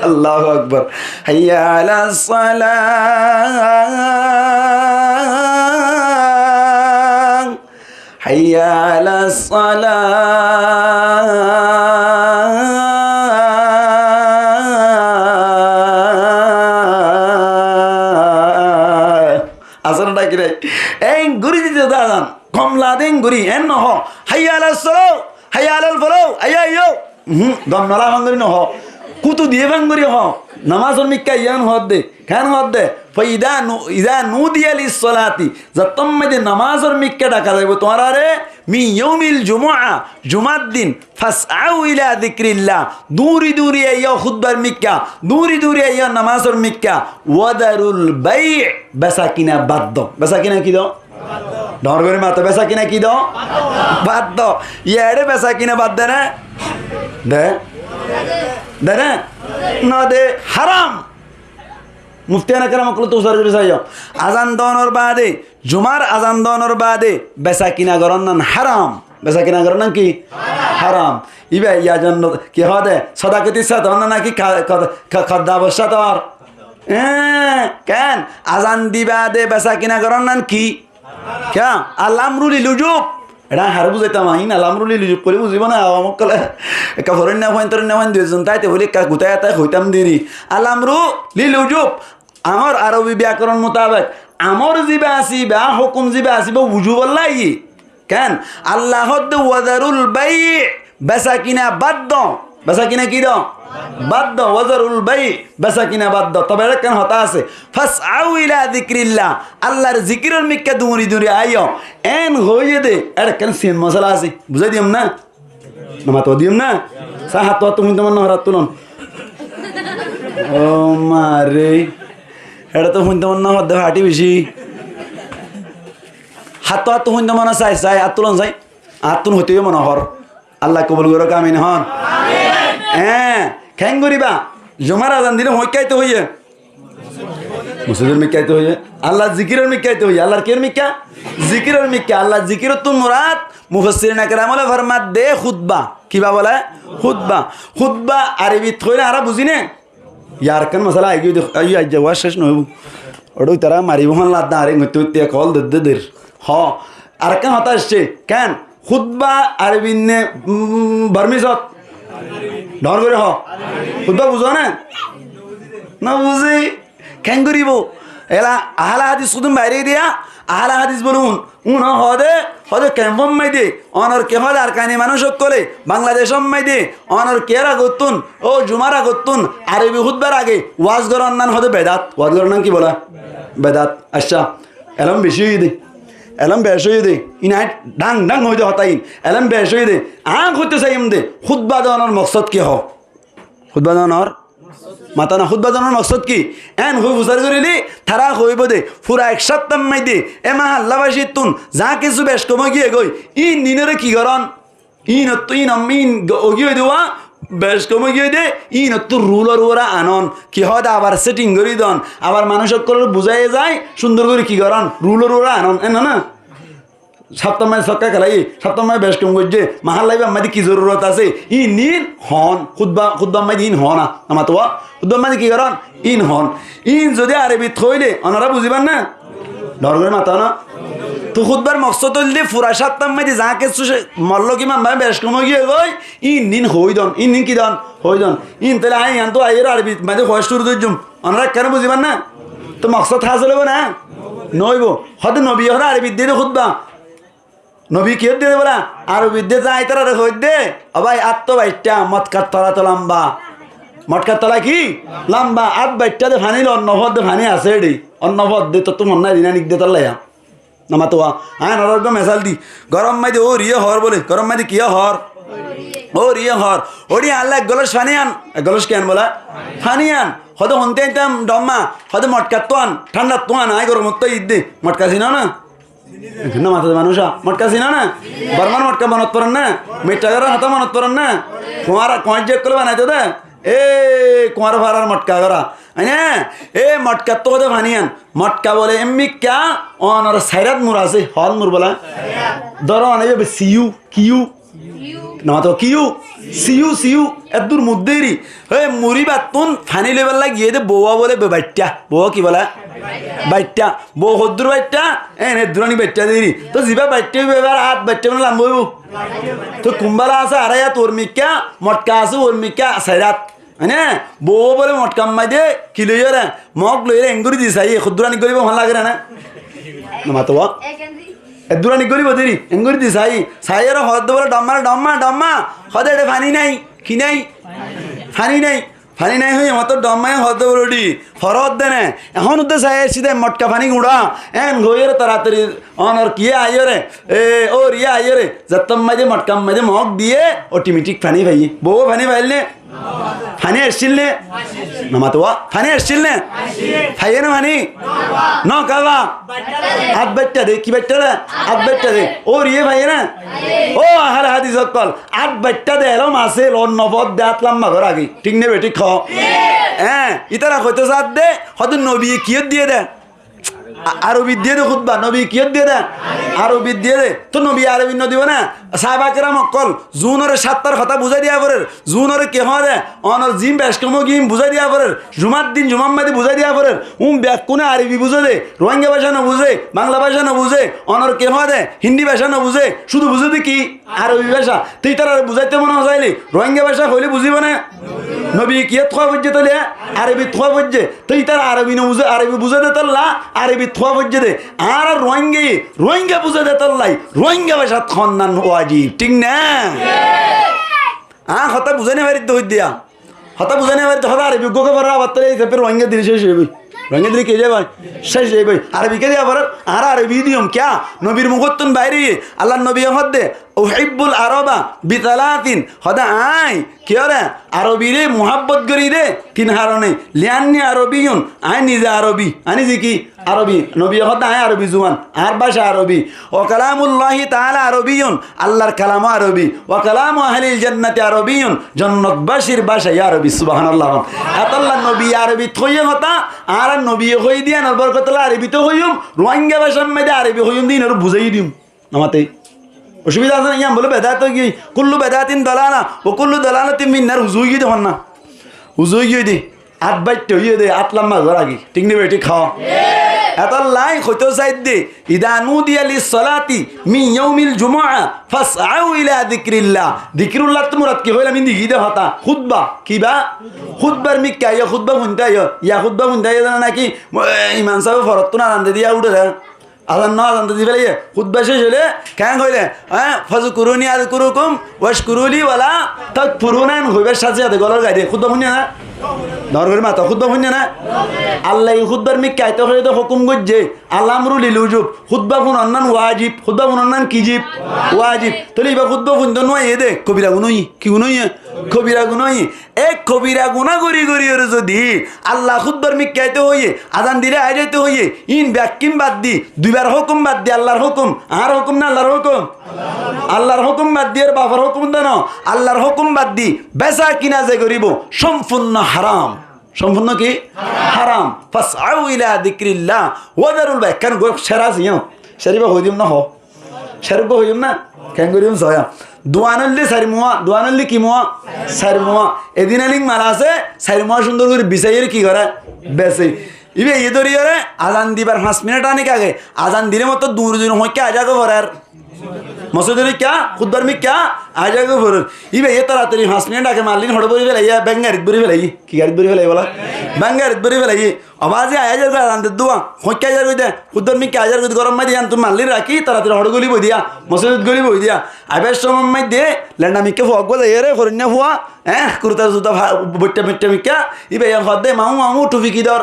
Allahu Akbar. Hayya alas salah. Hayya alas salah. Asar daki re. Enguri dite de azan. Gom lade enguri. En no ho. Hayya alas salah. Hayya alal falah, aiyó, aiyó. Uhum, gom nola fán gorí nohó. Kútu diyé fán gorí hoó. Namásor mikká aiyó en hoódde. Keén hoódde? Fa idá nu-, idá nudiya lis-salati. Zattó maze namásor mikká dhaka zaibó tuáñráre, min yaumil jumu'a, jumár din, fas'au ila zikrillah. Duñri duñri aiyó hútbar mikká, duñri duñri aiyó namásor mikká. Wadarul bai', besakina bad do. Besakina ki do? Dhoóñr gorí mato, besakina ki do? Bad do. Yíare besakina bad de né? De? De né? No de, haram. Muftiyane keram ókkol ottu usar gorí saiyó. Azan donor baade, jumár azan donor baade besakina gorónnan haram. Besakina gorónnan ki? Haram. Íba yá zonno ki hoó de? Sodakoti sat hoó na naki ka-, ka-, ka-, kaddabor sat hoó? Eé, keén? Azan di baade besakina gorónnan ki? Kiyá? Al amru lil wujub. Eçé haré buzáitam añí, al amru lil wujub hoilé buzibó na, awam ókkole. Ekka foróinna fuain, toróinna fuain, dui zon táite hoilé ekka gutái atái hoitám deri. Al amru lil wujub. Amor arobi byakoron mutabek, amor ziba asé, íba hókum ziba asé, íba wujub olla aiyé. Keén? Allah hoódde, "Wazarul bai'", besakina bad do. Besakina ki do? Bad do. "Wazarul bai'", besakina bad do. Tobe eçé ekkán hotá asé. "Fas'au ila zikrillah", Allar zikiror mikká duñri duñri aiyó. En hoiyé de, eçé ekkán siyen mosala asé. Buzái diyum na? No mato diyum na? Sa hát tuáñttu fúinto mone hoór, hát tulon. Ó mare. Eçé to fúinto mone hoódde fathi beci. Háttu háttu fúinto mone sai, sai, hát tulon sai. Áttun hoitó mone hoór. Allah kobul gorók, amin hoón. Eé, keén goríba? Jumár azan dile hoóñikka aito hoiyé? Mosjidor mikká aito hoiyé. Allar zikiror mikká aito hoiyé. Allar kiyór mikká? Zikiror mikká. Allar zikirottún murad mufassirine keramole formadde hutba. Kiba bole? Hutba. Hutba Arobit hoilé añára buzí né? Yar ekkán mosala aigiyói de, aiyó, aijja waz céc noóibo. Oçé tará maribó hon ladda, añáre goitte goitte ek hol dedde der. Ho, ar ekkán hotá aiccé, keén? Hutba Arobit né, mm, Bormisot? Dhoóñr gorí ho. Hutba buzó né? Nobuzí. Keén goríbo? Ela ahle hadis hudún bairé diya, ahle hadis bóli un. Uno hoóde, hoóde kemfor maide, onor ki hoóde Arkani manúic ókkole, Bangladecór maide, onor ki ar agottún, ó jumár agottún, Arobi hutbar age, waz gorónnan hoóde bedat. Waz gorónnan ki bola? Bedat. Accá, elóm beci óiye de. Elóm beci óiye de. Iín aññí dhang dhang hoóide hotá iín. Elóm beci óiye de. Aññí hoitó saiyum de, hutba donor moksód ki hoó? Hutba donor matá na, hutba donor moksód ki? Eén hoói fusár goríle, tará hoóibo de, fura ek sáptar maide, e mahallabácittún, zaá kessú bec kom ói giyé goi, íin ninoré ki gorón? Íinottú, íin, íin ói giyé de, bec kom ói giyé de, íinottú rulor uore anón. Ki hoóde abar séthing gorí don, abar manúic ókkolóre buzái zai, cúndor gorí ki gorón? Rulor uore anón, eén na? Sáptar maze sokká kelaiyé, sáptar maze bec kom goijjé, mahalla íbar maze ki zorurot asé, íin, íin hoón, hutba, hutbar maze íin hoón na, no mato, hutbar maze ki gorón, íin hoón. Íin zodi Arobit hoilé, onora buziban na? Dhoóñr gorí mato na? Toi hutbar moksód óilde, fura sáptar maze zaá kessú mollók ímam bái bec kom ói giyé goi, íin, íin hoói don, íin, íin ki don, hoói don. Íin tóile aññí yián tó aiyóre Arobit maze hoói cúru goijjum. Onora ekkáne buziban na? Toi moksód hásil óibo na? Noóibo. Hoóde nobi hoóde Arobit diyé de hutba. Nobi kiyór diyé de bola? Arobit diyé de, aññí tarare hoóidde, ó bái, át tó baittá, motkar tola tó lamba. Motkar tola ki? Lamba. Át baittá de faní loi, onno fót de faní asé eçé. Onno fót de tottú monnái dina nik de tolla ya. No mato, aññí onorare uggwá mesal di. Góror maze óriye hoór bóle, góror maze kiyé hoór? Óriye hoór. Óriye, añálla ek goloc faní an. Ek goloc ki an bola? Faní an. Hoóde honté aitám dhommá, hoóde motkattú an, thándhattú an, aññí goromottú aiyír de. Motka sinó na? No mato de manúic, motka sinó na? Bormár motka monot foron na? Miṭṭha gorór hotá monot foron na? Kuáñra, kuáñijja ókkole banaito de. E kuáñra farar motka gorá. Aine, e motkattú hoóde faní an. Motka bole emmikká, onor sair át mur asé, hoón mur bola? Dóro, one íba siyu, kiyu. No mato, kiyu, siyu, siyu, eddúr mudde eri. Hé, muri battún faní loibar lá giyé de bouwa bole be-, baittá. Bouwa ki bola? Baittá. Bou hoddúr baittá? Eén eddúr aní baittá de eri. Toi zibá baittá óibo, ibár át baittá mane lamba óibo. Toi kumbála asé arái át uor mikká, motka asé uor mikká sair át. Mane, bouwa bole motkar maze ki loiyóre, mok loiyóre enggúri di saiyé, hoddúr aní goríbo, hon lagé na? No mato, bou. Eddúr aní goríbou deri, engorí di sai, sai aró hoódde bóle, "Dhommá re, dhommá, dhommá." Hoódde, "Eçé faní nái, ki nái?" Faní nái. Faní nái hoiyé mottor dhommá ye hoódde bóle, "Di, forot de ne." Ehón udde sai, "Side motka faní guñça." En hoiyóre toratori onor kiyé aiyóre, e, ór iyé aiyóre, zettór maze motkar maze mok diyé, otometik faní faiyé. Bouwe faní faiyé né? Faní aiccíl né? Nomate wa, faní aiccíl né? Faiyé né faní? No kaba? Át baittá de, ki baittá de? Át baittá de. Ór iyé faiyé né? Ó ahle hadis ókkol, át baittá de elóm asé, lon nofot de át lamba gorí. Thík né bethík hoó? Eé, ítara hoitó saádde, hoódde nobiye kiyót diyé de? A-, Arobit diyé dé hútba, nobi kiyót diyé dé? Arobit diyé dé. Tóu nobi Arobit nodibó né? Sáhaba keram ókkol, zuúnoré sáttar hotá buzái diya forer, zuúnoré ki hoó dé, onor ziín bec kom ógiyé iín buzái diya forer, jumár din jumár maze buzái diya forer, uún bekkúne Arobi buzé dé, Ruáinga báca nobuzé, Bangla báca nobuzé, onor ki hoó dé, Hindi báca nobuzé, cúdu buzé dé ki? Arobi báca. Te ítararé buzáito mone hoó sailé, Ruáinga báca hoilé buzíbo né? Nobi kiyót hoó foijjé tóile? Arobit hoó foijjé. Te ítara Arobi nobuzé, Arobi buzé dé tolla, Arobit hoó foijjé dé. Añára Ruáinga, Ruáinga buzé dé tolla, Ruáinga bácat hoónnan wajib. Thík né? Aññí hotá buzái no faridde hoiddiya. Hotá buzái no faridde, hotá Arobi uggúa ke forer abar tóile ei hísafe Ruáinga dile céc ói zaibói. Ruáinga dile ki ói zaibói? Céc ói zaibói. Arobi ke diya forer? Añára Arobi diyum. Kiyá? Nobir mukóttun bair óiye. Allar nobiye hoódde, "Uhibbul Araba bi talatin." Hoódde aññí kiyóre Arobiré muhábbot gorí dé tin haroné. "Lianni Arobiyun." Aññí nize Arobi. Aññí nize ki? Arobi. Nobiye hoódde aññí Arobi zuban. Añár báca Arobi. "Wa kalamullahi taala Arobiyun." Allar kalamó Arobi. "Wa kalamu ahlil jannati Arobiyun." Jonnotbácir báca yó Arobi. Subhánallah. Etólla nobiye Arobit hoiyé hotá, añára nobiye hoiyé dé yíanor borkotolla Arobit ó hoiyúm, Ruáinga bácar maze Arobi hoiyúm dé yínoré buzáiye diyum. Nomate. Osubida asé né? Yían bóle bedat ói giyói. Kullu bedatin dalala, wa kullu dalalatin finnar. Uzu ói giyói dé, hoónna. Uzu ói giyói dé. Át baittá óiye dé, át lamba gorí. Thík né bethík hoó? Etólla aññí hoitó saidde, "Iza nudiya lis-solati min yaumil jumu'a fas'au ila zikrillah." Zikrullattú murad ki hoilám, ín deki dé hotá. Hútba. Kibá? Hútbar mikká aiyó, hútba fúinto aiyó. Yá hútba fúinto aiyó dé né náki, e, imam sábe forottún azan de diya uçé dé. Azan no, azan de di félaiye, hútba céc óile, keén hoilé, eé, "Fazkuruni azkurukum washkuruli wala takfurun" en hoibar sáte sáte golor gaide. Hútba fúinne né? Dóñr gorí mato, hútba fúinne né? Allaye hútbar mikká aitó hoiyé dé hókum goijjé, al-amru lil-wujub. Hútba fúnonnan wajib, hútba fúnonnan ki jib? Wajib. Tóile ibá hútba fúinto no aiyé dé, kobira guná óiye. Ki guná óiye? Kobira guná óiye. E kobira guná gorí gorí oré zodi Allah hútbar mikká aitó hoiyé, azan dile aái zaitó hoiyé, ín bekkín bad di, duibar hókum bad di, Allar hókum, añár hókum né Allar hókum? Allar hókum bad di, ar bafor hókum dé no, Allar hókum bad di, besa kina ze goríbou, somfunno haram. Somfunno ki? Haram. Fas'au ila zikrillah, wa zarul bay'. Ekkán goi-, cér asé yó. Cér ibá hoi diyum né hoó? Cér uggúa hoiyum né? Keén goijjum soó. Duan óilde sair muá, duan óilde ki muá? Sair muá. Edin elíng mal asé, sair muá cúndor gorí bisáiyore ki goré? Besé. Íba iyé dóriyoré, azan dibar fañs minit anik age, azan dilé mottor duñri duñri hoikká aijja goi forer. Mosjidor mikká, hútbar mikká, aijja goi forer. Íba iyé toratori fañs minit age mallín hoçé bóri félaiye, beng garit bóri félaiye. Ki garit bóri félaiye bola? Beng garit bóri félaiye. Obá azi aizar goi azan der dé, hoikká aizar goi dé, hútbar mikká aizar goi dé, gorór maze yíantu mallín rakí, toratori hoçé góli boi diya, mosjidot góli boi diya. Aibar somot maze lenda mikká fua uggúa zaiyóre, forinna fua, eé, kurta zuta fa-, boitta boitta mikká, íba yián hoódde, "Mamu, mamu, thufi ki dor?"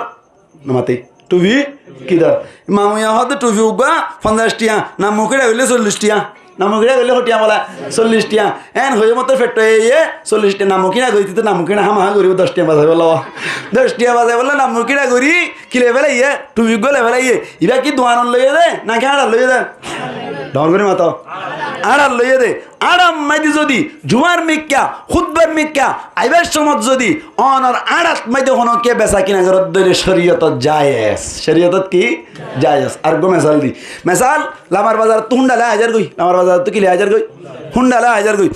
Nomate, "Thufi ki dor?" Mamu yián hoódde, "Thufi uggúa fonzaic thiañ, nammu kiña goille sollic thiañ." Nammu kiña goille hó thiañ bola? Sollic thiañ. Eén hoiyé mottor fetto eye, sollic thiañ. Nammu kiña gorí dito, nammu kiña hámaha goríbou, doc thiañ basaibólla. Doc thiañ basaibólla nammu kiña gorí ki loi félaiye? Thufi uggúa loi félaiye. Ibá ki duanot loiyé dé, náki áñçat loiyé dé? Dóñr gorí mato. Áñçat loiyé dé. Áñçat maze zodi jumar mikká, hútbar mikká, aibar somot zodi onor áñçat maze honókiye besa kina goródde óile córiyotot jaiyes. Córiyotot ki? Jaiyes. Ar uggúa mesal di. Mesal, Lamar bazarottú Hunda loi aizar goi, Lamar bazarottú ki loi aizar goi? Hunda loi aizar goi.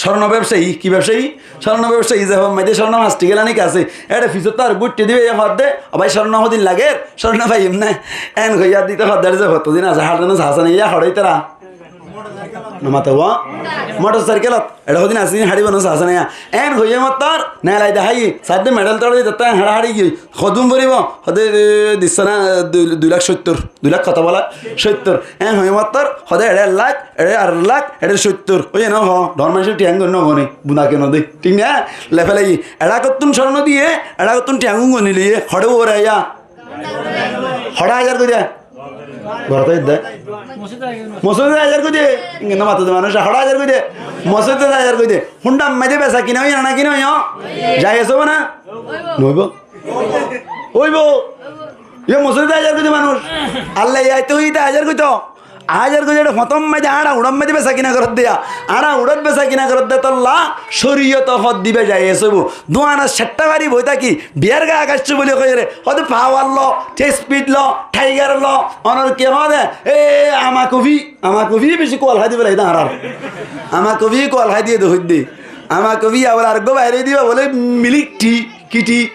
Córno bebsayi, ki bebsayi? Córno bebsayi, ze far maze córno fañs thiañ gelanik asé. Éçe fisóttu ar uggúa uiththé dé, e hoódde, "Ó bái, córno hodin lager, córno faiyum né?" Eén hoiyá dito hoódde, ze fotto din asé, háñçe no sasá né, yá hoçé ítara. Nomato wa? Motor saikilot. Eçé hodin asé, háçibo no, asé né? Eén hoiyé mottor, nelai deháiye, saidde medal toçai, tattá eén háçaháçi giyói. Hodún foribó? Hode, e, dissá na, dui, dui lak sóittor. Dui lak hotá bola? Sóittor. Eén hoiyé mottor, hode eçé ek lak, eçé ar lak, eçé sóittor. Óiye no ho, dhoóñr maincé thiañ gorí no gone, buna keno de. Thík na? Lefélaiye. Eçé kottún córno diye, eçé kottún thiañ goni loiye, hoçé uore aiya. Hoçé azar goijjé? Gorot aiyér de. Mosóit azar goijjé. Inge no mato de manúic, hoçé azar goijjé? Mosóit azar goijjé. Húndar maze besakina óiye né, kina óiye? Jaiz óibo né? Noóibo. Óibo. Yó mosóit azar goijjé manúic. Allah yó aitó hoiyé de azar goitó. Azar goijjé, eçé fotór maze añçá uçór maze besakina goródde yá. Añçá uçót besakina goródde tolla córiyot hoódde íba jaiz óibo. Duanot ceththa fari boi táki, biyar gaa gaiccí buli hoiyóre, hode Power lo, Speed lo, Tiger lo, onor ki hode, e, Ama Coffee, Ama Coffee beci kual hái dibo lage de añárar. Ama Coffee kual hái diye de hoidde. Ama Coffee abar areggúa baire diba bole Milk Tea, ki tea?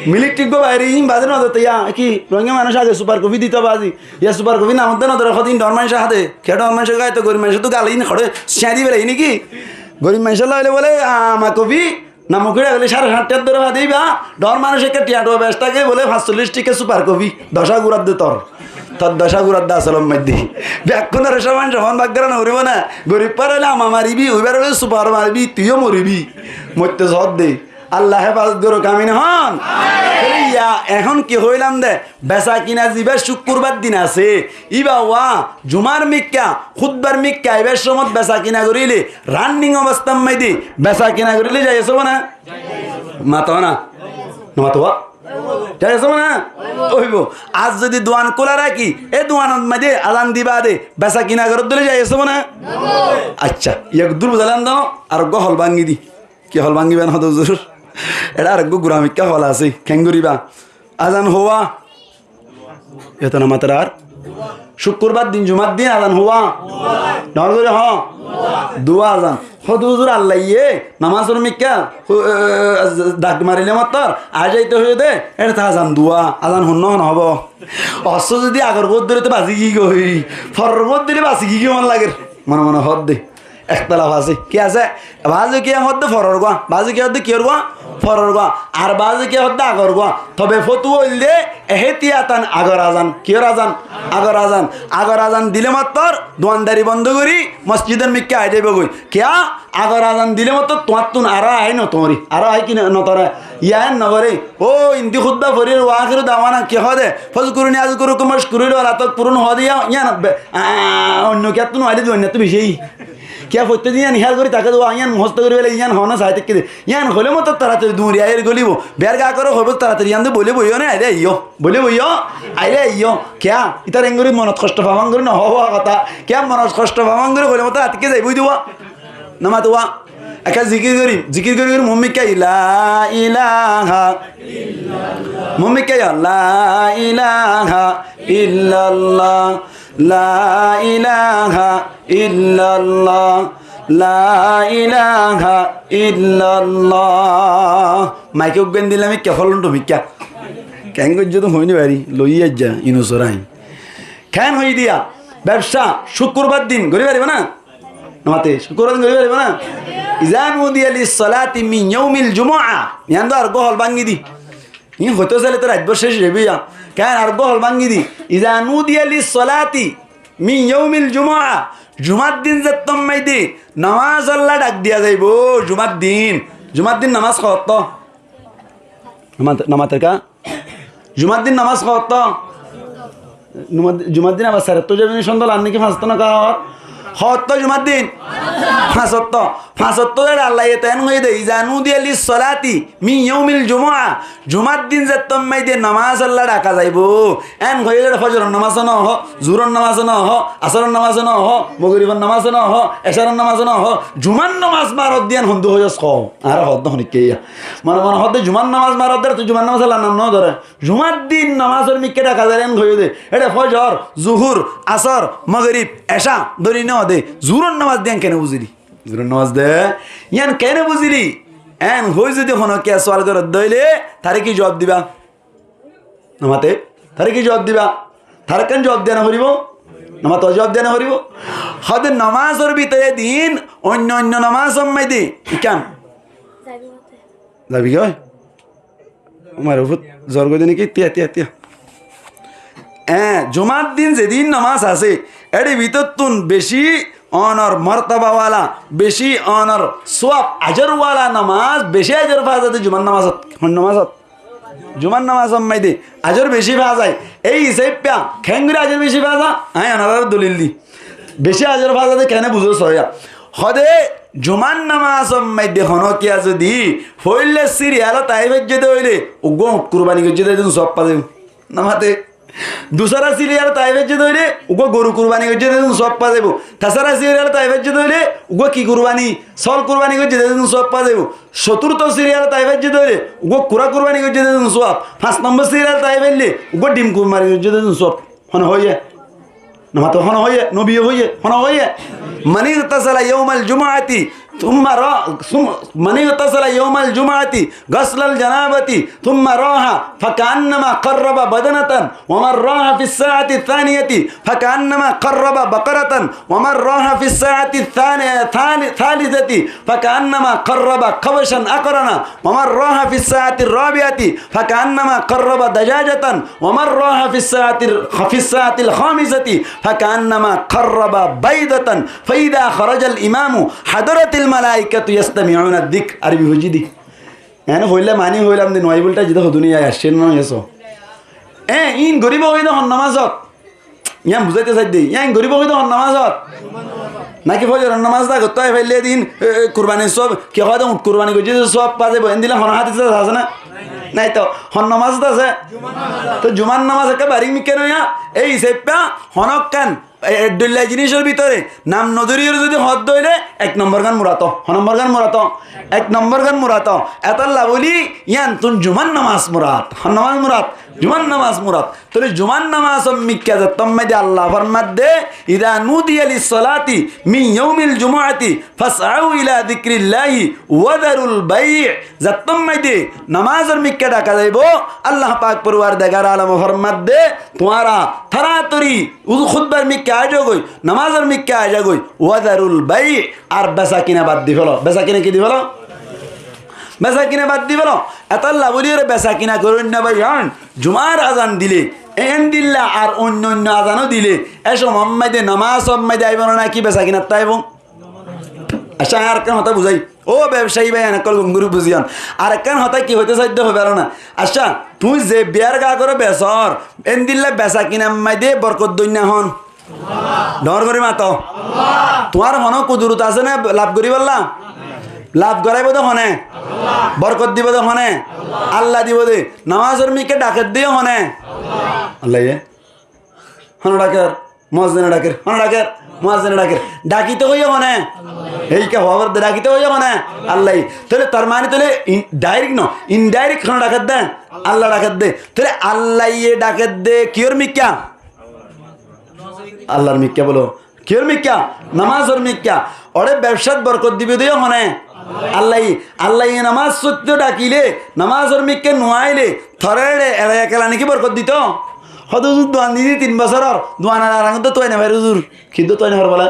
Milk Tea eggúa baire, iín baze nodor de yá, ki Rohingya manúic age Super Coffee dito bazi. Yá Super Coffee nam de nodor, hodin dhoóñr maincé há de. Ke dhoóñr maincé há de, gorib maincé tu gale iín hoçé siñá dibo lage né ki? Gorib maincé lla óile bole Ama Coffee, nam ukiçá gele cáre háñt thiañ dóri fade íba, dhoóñr manúic ekká thiañ tuwa bec táke bole fañsollic thiañ Super Coffee, doca gurar de tor. Tor doca gurar de asolor maze. Bekkúnor cóman cóman bák gora no foribó né? Gorib far óile Ama maribi, uibar óile Super maribi, tui yó moribi. Moitto soódde. Allah hefazot gorouk, amin hon. Tóile yá, ehón ki hoilam de, besakina zibá cúkkurbar din asé, íba wa jumar mikká, hútbar mikká, íbar cómot besakina goríle, running obostár maze besakina goríle jaiz óibo né? Mato na. Nomato wa? Jaiz óibo né? Óibo. Ar zodi duan kúla raki, e duanor maze azan diba de, besakina goródde óile jaiz óibo né? Accá, yá dur buzailam de, areggúa hol báñgi di. Ki hol báñgiba hoó de huzur? Eçé areggúa gura mikká hol asé, keén goríba? Azan hoó wa? Yóto no mator ar. Cúkkurbar din, jumar din azan hoó wa? Dhoóñr gorí hoó. Duwá azan. Hoó de huzur, Allah ye namásor mikká, hu-, e, dak marile mottor, aái zaito hoiyé de, eçé to azan duwá, azan honnúa hon hoóbo? Ossó zodi agor gúa dóre to basi giyói, foror gúa dóre basi giyói mone lager, mone mone hoódde. Ektelaf asé. Ki asé? Baáze kiye hoódde foror gúa, baáze kiye hoódde kiyór gúa? Foror gúa. Ar baáze kiye hoódde agor gúa. Tobe fótuwa óilde ehétiyatan agor azan. Kiyór azan? Agor azan. Agor azan dile mottor duandari bondó gorí mosjidor mikká aái zaibogói. Kiyá? Agor azan dile mottor tuáñttun aró aái notoóri. Aró aái ki no-, notoré? Yá en nogoré. Ó, indi hútba forir, wa akhiru dawana ki hoóde? Fazkuruni azkurukum washkuruli wala takfurun hoóde yá, yían be-, a, oinno kiyattú no aile duwainnattu beci. Kiyá foittó din yían hiyal gorí táke de, wa yían muhosto gorí fele, yían hoóna sai táke de. Yían hoilé mottor toratori duñri aiyér gólibo. Biyar gaa goré hoibó toratori yían de bóle boiyó né, aile aiyó. Bóle boiyó, aile aiyó. Kiyá? Ítar engorí monot hosto fafán gorí no hoó hotá. Kiyá monot hosto fafán gorí hoilé mottor atikká zaibói de wa. Nomato wa. Ekká zikir gorí, zikir gorí gorí muúmikká, la ilaha. Muúmikká yó, la ilaha illallah, la ilaha illallah, la ilaha illallah. Maike uggúa endilla mikká, holon to mikká. Keén goijjé to hoói no fari, loiyé aijja, inusor ain. Keén hoiyé de yá, bebca, cúkkurbar din, gorí faribá na? Nomato, cúkkurbar din gorí faribá na? Iza nudiya lissolati min yaumil jumu'a. Yían de areggúa hol báñgi di. Iín hoitó sailé to raitbór céc óibo yá. Keén areggúa hol báñgi di. Iza nudiya lissolati min yaumil jumu'a. Jumar din zettót maze de nomazolla dhak diya zaibo. Jumar din. Jumar din nomaz hoótto? Nomaz, nomaz ká? Jumar din nomaz hoótto? Nomaz, jumar din abar sair ottó zaibou né, cóndol ar niki fañs ottó no hoór? Hoótto jumar din? Fañs ottó. Fañs ottó de Allah ye to en hoiyé de, iza nudiya lissolati min yaumil jumu'a. Jumar din zettót maze de nomazolla dhaka zaibo. En hoiyé de fozoror nomaz no hoó, zuhuror nomaz no hoó, asaror nomaz no hoó, mogoribor nomaz no hoó, ecaror nomaz no hoó. Jumar nomaz marot de en hondilla hoiyós hoó. Añára hoódde honikká yá. Mone mone hoódde jumar nomaz marot de, tui jumar nomaz Allahr nam no dóre. Jumar din nomazor mikká dhaka zar en hoiyé de. Eçé fozor, zuhur, asar, mogorib, eca dóri no de. Zuhuror nomaz de en kene buzíli? Zuhuror nomaz de yían kene buzíli? En hoi zodi honokiyé sual gorédde óile, taré ki zuwab diba? Nomato, taré ki zuwab diba? Taré ekkán zuwab diya no foribó? Nomás to juab diya no foribó. Hóde nomásor bútore din oinno oinno nomásor maze de ikán. Zabi goi. Umar ufut zor goi de niki? Tiya, tiya, tiya. Eé, jumár din zedin nomás asé, ér bútottún beci onor mortaba wala, beci onor suab, ajor wala nomás, beci ajor fa za de jumár nomásot. Hon nomásot? Jumár nomásor maze de ajor beci fa za. Ei hísabe kengori ajor beci fa za? Añí onoráre dolil di. Beci ajor fa za de kene buzó soya. Hóde jumár nomásor maze de honókiya zodi foila siriyalot ai faijje de óile uggwá uñth kurbani goijje de dun suab fa zaibo. Nomate. Dusára siriyalot ai faijje de óile uggwá goru kurbani goijje de dun suab fa zaibo. Tesára siriyalot ai faijje de óile uggwá ki kurbani? Sóol kurbani goijje de dun suab fa zaibo. Cóturto siriyalot ai faijje de óile uggwá kura kurbani goijje de dun suab. Fañs nombor siriyalot ai faille uggwá dhim kurbani goijje de dun suab. Hone hoiye? Nomate, hone hoiye? Nobiye hoiye? Hone hoiye? من اغتسل يوم الجمعة ثم را-، ثم، من اغتسل يوم الجمعة غسل الجنابة ثم راح فكأنما قرب بدنة، ومن راح في الساعة الثانية فكأنما قرب بقرة، ومن راح في الساعة الثانية، ثاني-، الثالثة فكأنما قرب كبشا أقرن، ومن راح في الساعة الرابعة فكأنما قرب دجاجة، ومن راح في الساعة ال-، في الساعة الخامسة فكأنما قرب بيضة، فإذا خرج الإمام حضرت الملائكة يستمعون الذكر. Arobi foijjí de. Eén hoile mani hoilam de, no ai bulta zito hodún yá aiccé no aiccé. Eé, iín goribo hoiyé de hon nomásot? Yián buzáito saidde, yián goribo hoiyé de hon nomásot? Naki fozoror nomás de agottú ai faille din, e, e, kurbanir suab, ki hoó de uñth kurbani goijje de suab fa zaibo, endilla hono hádis asé na? Nai to, hon nomásot asé? Toi jumár nomás ekká barik mikká no ya, ei hísabe honókkan e, e, dhoilla jinísor bútore nam no dóriyoré zodi hoó de óile ek nombor gán murad. Ho nombor gán murad? Ek nombor gán murad. Etolla bóli yiántun jumár nomás murad. Hon nomás murad? Jumár nomás murad. Tóile jumár nomásor mikká zettót maze de Allah formadde, إذا نودي للصلاة من يوم الجمعة فاسعوا إلى ذكر الله وذروا البيع. Zettót maze de nomásor mikká dhaka zaibo, Allah pak porwardigar alome formadde, tuáñra toratori uzu kútbar mikká aizogói, nomásor mikká aizogói, وذروا البيع, ar besa kina bad di félo. Besa kina ki di félo? Besa kina bad di félo. Etolla bóliyoré besa kina goróinna bái, hon, jumár azan dile, endilla ar oinno oinno azano dile, e cómot maze de nomásot maze de aibo na naki besa kinattú aibo? Accá, añí arekkán hotá buzái. Ó bebsayi bái, enekkán gom gorí buziyón. Arekkán hotá ki hoitó saidde hoibáro na. Accá, tuñí ze biyar gahókore besór, endilla besa kinar maze de borkot doinna hon? Dhoóñr gorí mato. Tuáñr honó kudurot asé né laf goríbolla? Laf goráibo de hone? Borkot dibo de hone? Allah dibo de. Nomásor mikká dhaker de hone? Allaye. Hone dhaker? Muazzine dhaker. Hone dhaker? Muazzine dhaker. Dhakito hoiye hone? Ei ke hoór de dhakito hoiye hone? Allaye. Tóile tar mani tóile in-, direct no, indirect hone dhaker de? Allah dhaker de. Tóile Allaye dhaker de kiyór mikká? Allar mikká bolo. Kiyór mikká? Nomásor mikká. Ore bebsát borkot dibo de hone? Allaye. Allaye nomás sótto dhakile, nomásor mikká no aile, toré ere ekela niki borkot dito? Hoto huzur duan didi tin bosóror, duanar arang uddá tuai no fare huzur. Ki uddá tuai no fare bole?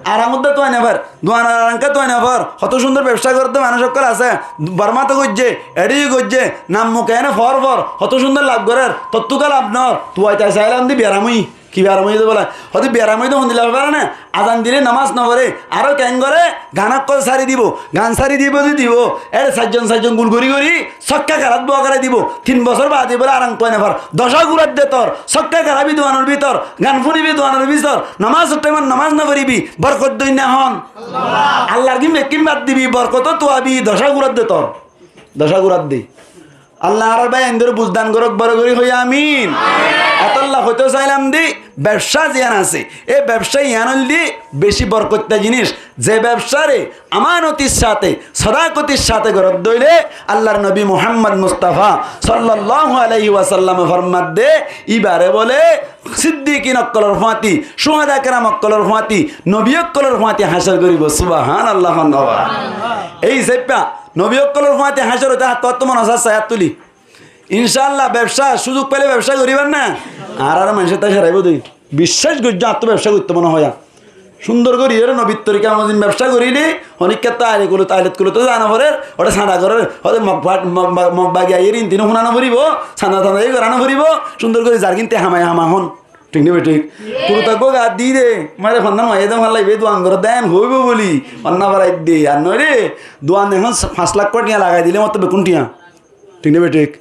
Arang uddá tuai no fare. Duanar arang ká tuai no fare. Hoto cúndor bebsá goré de manúic ókkol asé. Bormát ó goijjé, eçé yó goijjé, nam muke ene for for. Hoto cúndor laf gorér, tottú ká laf no ór. Tuai tai sailam de biyaram óiye. Ki biyaram óiye de bole? Hoto biyaram óiye de hondilla befar ne? Azan dile nomás no fore. Aró keén goré? Gan ókkol sári dibo. Gan sári dibo de dibo. Ere sairjon sairjon gul gorí gorí sókka kerát bua gorai dibo. Tin bosór baade bole arang tuai no far. Doca gurat de tor. Sókka kerabi duanor bútor. Gan fúnibi duanor bútor. Nomásor thaimot nomás no foribi. Borkot doinna hon? Allah. Allar gim ekkim bad dibi. Borkot ó tuabi. Doca gurat de tor. Doca gurat de. Allah añárar bái aindóre buzdan gorók, boro gorí hoiyé amin. Etolla hoitó sailam de, bebsá ziyán asé, e bebsá yián óilde beci borkoitta jiníc. Ze bebsáre amanotir sáte, sodakotir sáte goró de óile, Allar nobi Muhammad Mustafa sallallahu alaihi wasallame formadde, íbare bole siddikin ókkolor fúañti, cuhada keram ókkolor fúañti, nobi ókkolor fúañti hácor goríbo. Subhanallah, hon no ba? Ei hísabe nobi ókkolor fúañti hácor óite hattú hattú mone sai hattú tuli. Incáallah, bebsá, cúzuk faile bebsá goríbar na? Añárar manúic ot sai saraibó de. Biccác goijjó, añáttu bebsá goittó mone hoó. Cúndor gorí ere nobir torika mozin bebsá goríle, honikká to aile kulo, ailot kulo to zana forer, ore sada gorer, ore mog ba-, mog ba-, mog bagi aiyér intin fúna no foribó, sada sada gorá no foribó, cúndor gorí zar ginte hamai hama hon. Thík né bethík? Kuruta gó gat di de, mare fanna maiyé de falla ibe duan goré den hoibo buli, fanna farai de, ar noile duan ehón fañs lak tiya lagai dile mottor bekkún tiya. Thík né bethík?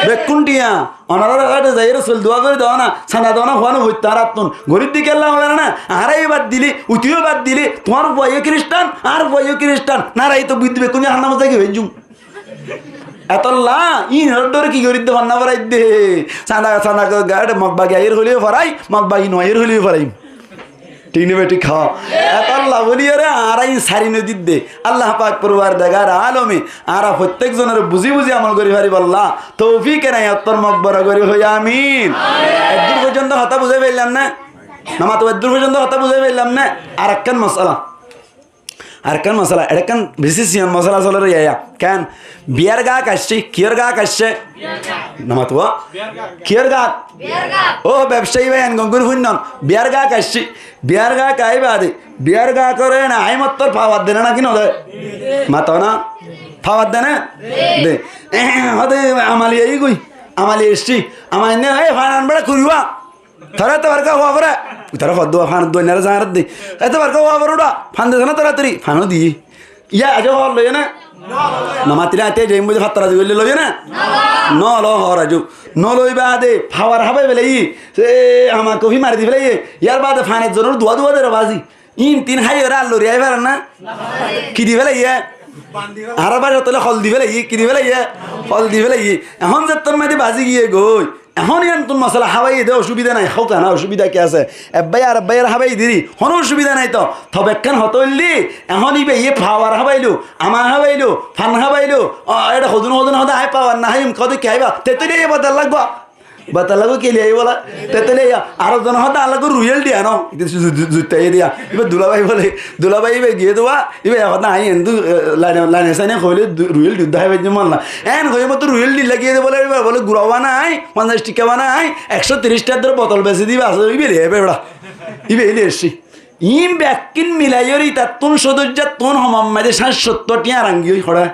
Bekkún tiya. Onorar age zaiyóre sóil dua gorí dona, sada dona, huano hoittó añárattún. Gorí di kella hoibo na, añára yó bad dili, uti yó bad dili, tuáñr fuaiyó Kiristan, añár fuaiyó Kiristan. Nara ito bid bekkún jahannamat zai giyé hoijjum. Etolla, iín or dóre ki gorí de, fanna farai de. Sada, sada go-, gaçe mog bagi aiyér hoilé farai, mog bagi no aiyér hoilé farai. Thík né bethík? Há. Etolla buli ere añára iín sári no di de. Allah pak porwardegar alome añára fottek zonore buzi buzi amol gorí faribálla toufik enayot formok, boro gorí hoi amin. Eddur foijjonto hotá buzái faillám né? Nomatuwa, eddur foijjonto hotá buzái faillám né? Arekkán mosala. Arekkán mosala, eçe ekkán beci siyan mosala soler yaya. Ken? Biyar gahák aiccé, kiyór gahák aiccé? Nomatuwa? Kiyór gahák? Ó bebsayi bái, en gom gorí fúinnon. Biyar gahák aiccé. Biyar gahák aái baade, biyar gahák ore na aái mottor fawar de né náki no de? Mato na? Fawar de né? De. Hode amali aiyé goi. Amali aiccé. Amali ne, "Ei, fan an bera kuriwa." Tore ete barka hua fore. Tore hua dua, fan dua, nere zañar di. Ete barka hua fore uda. Fan de zana taratari. Fan o di. Iya, aijja hor loiye né? No matile aite jaim buli fattara di goille loiye né? No lo hor aijja. No loi baade, fawar hábai felaiye. Se ama kofi mari di felaiye. Yar baade fan e zonor dua dua dero bazi. Iín tin háiyore ar lori ai farer na? Ki di felaiye? Añárar báca tole hol di felaiye, ki di felaiye? Hol di felaiye. Ehón zettór maze bazi giyé goi. Ehón iyanttún mosala hábaiye de, osubida nai, hók na, osubida ki asé? Ebbáye ar ebbáyore hábaiye diri, honó osubida nai to. Tobe ekkán hotá óilde, ehón íbaye fawar hábailo, ama hábailo, fan hábailo, o, eçe hodún hodún hodún añí fawar no háiyum, hodún ki háiba? Te tóile iba dal lagbo. Bata lagu keli aiyé bola. Tetele ya, ar zon hoda lagu ruyel diya no. Itu su-, su-, su-, zutta aiyé diya. Iba dulabái bole, dulabái iba giyé duwa, iba ya hoda añí endu, eh, laine, laine saine hoile du-, ruyel di dahai bajje malla. En hoye moto ruyel di lagiyé de bole, iba bole gura bana ai, ponjaic tika bana ai, ekcó tiríc tikar dore botol besi diba, asé iba liyé bebera. Iba liyé essi. Iín bekkín milaiyóre itattún sódojjattún homor maze cáñt cóttor tiya arangi ói hoçé.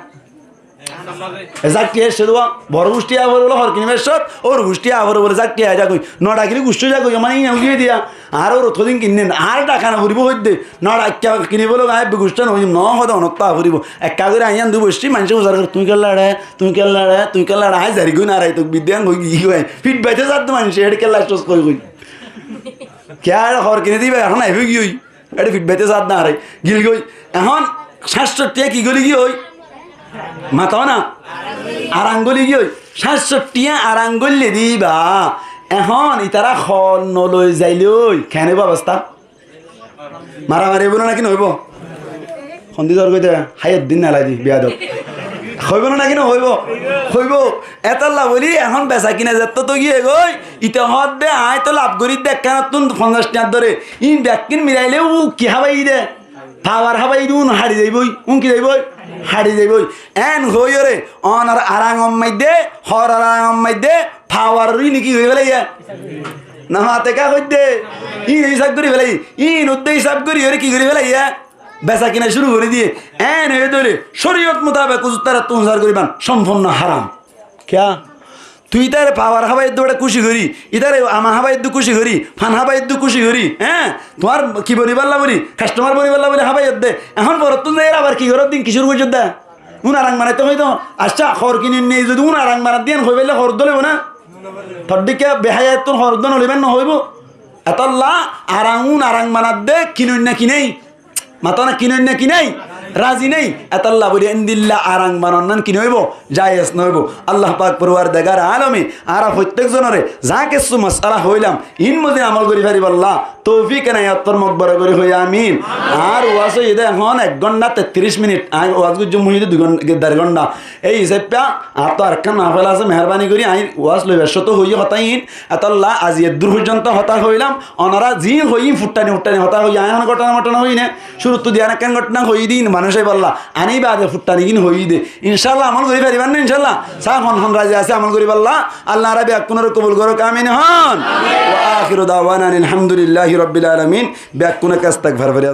E zak tiya eccé dé, boro gucthí aá foribólla hor kinibar cót, óur gucthí aá foribólla zak tiya aá zagói. No dhakilé gucthí zagói, mane iín aá giyé diya. Añára óur hotodin kinnín, añára dhaka no foribó hoidde. No dhakka kinibólla aññí ebbe gucthí no hoiyum, no hoó de onóttu aá foribó. Ekka gorí aññí yían dú boiccí, maincé fusar goré, tuñí kiyólla eçé, tuñí kiyólla eçé, tuñí kiyólla eçé, aññí zari goi no arai tok bidde yían goi giyói. Fit baite zar dé maincé, eçé kiyólla accós hoi goi. Kiyá eçé hor kini diba, ehón aái foi giyói. Eçé fit baite zar dé añárai. Gil goi. Ehón cáñt cót tiya ki goli giyói? Mató na? Aran goli giyói. Cáñt cót tiya aran goille diba. Ehón itará hor no loi zailói. Keén óibo obosta? Maramari óibo né náki no óibo? Hondilla zar goi de, háiyat din nalai di, biyadob. Hoibo né náki no hoibo? Hoibo. Etolla buli ehón besa kina zettót giyé goi, ite hoódde aññí to laf gorí de ekkánattún fonzaic tiyañr dóre. Iín bekkín milailé u ki hábai de? Fawar hábai de, un haçi zaibói. Un ki zaibói? Haçi zaibói. Eén hoiyóre, onor arangor maidde, horor arangor maidde, fawar iíne ki gorí félaiye? Nafá teka hoidde. Iíne hísab gorí félaiye. Iín udde hísab goríyóre ki gorí félaiye? Besa kina cúru gorí diye. Eén óiye dóile, córiyot mutabek uzuttarattú fusar goríban, sompunno háram. Kiyá? Tui ítare fawar hábai eddu beçá kúci gorí, ítare ama hábai eddu kúci gorí, fan hábai eddu kúci gorí, eé? Tuáñr ki bonibálla buli, kastomar bonibálla buli hábai edde. Ehón borottún zaiyóre abar ki goróddin, ki cúru goijjódde? Un arang banaitó hoito. Accá, hor kinoinne zodi un arang banadde yián hoi faille hor uddá loibo ná? Tor dhíkka beháyattún hor uddá no loiban no hoibo? Etolla arang un arang banadde kinoinne kinai. Mató na, kinoinne kinai? Razi nái. Etolla buli endilla arang banannan ki no óibo? Jayes no óibo. Allah pak porwardegar alome añára fottek zonore za kessú mosala hoilam, iín mozin amol gorí faribálla toufik enayot formok, boro gorí hoi amin. Añár waz óiye de ehón ek gonthá tettiríc minit, aññí waz goijjum hoiye de dui gon-, der gonthá. Ei hísafe añáttu arekkán mahfel asé, meherbani gorí aññí waz loibar cóto hoiye hotá iín. Etolla azi eddur foijjonto hotá hoilam, onora ziín hoiyí futtani futtani hotá hoiyí, aññí ehón góthona móthona hoiyí né, cúruttu diyan ekkán góthona hoiyí de iín Manúic óibolla, aní baade futtani gín hoiyí de. Incállah, amol gorí faribá né, incállah? Sá hon hon razi asé amol goríbolla? Allah añára beggúnore kobul gorouk, amin hon. Wa akhiru dawana anil hamdulillahi rabbil alamin. Beggúne kastagfar fori.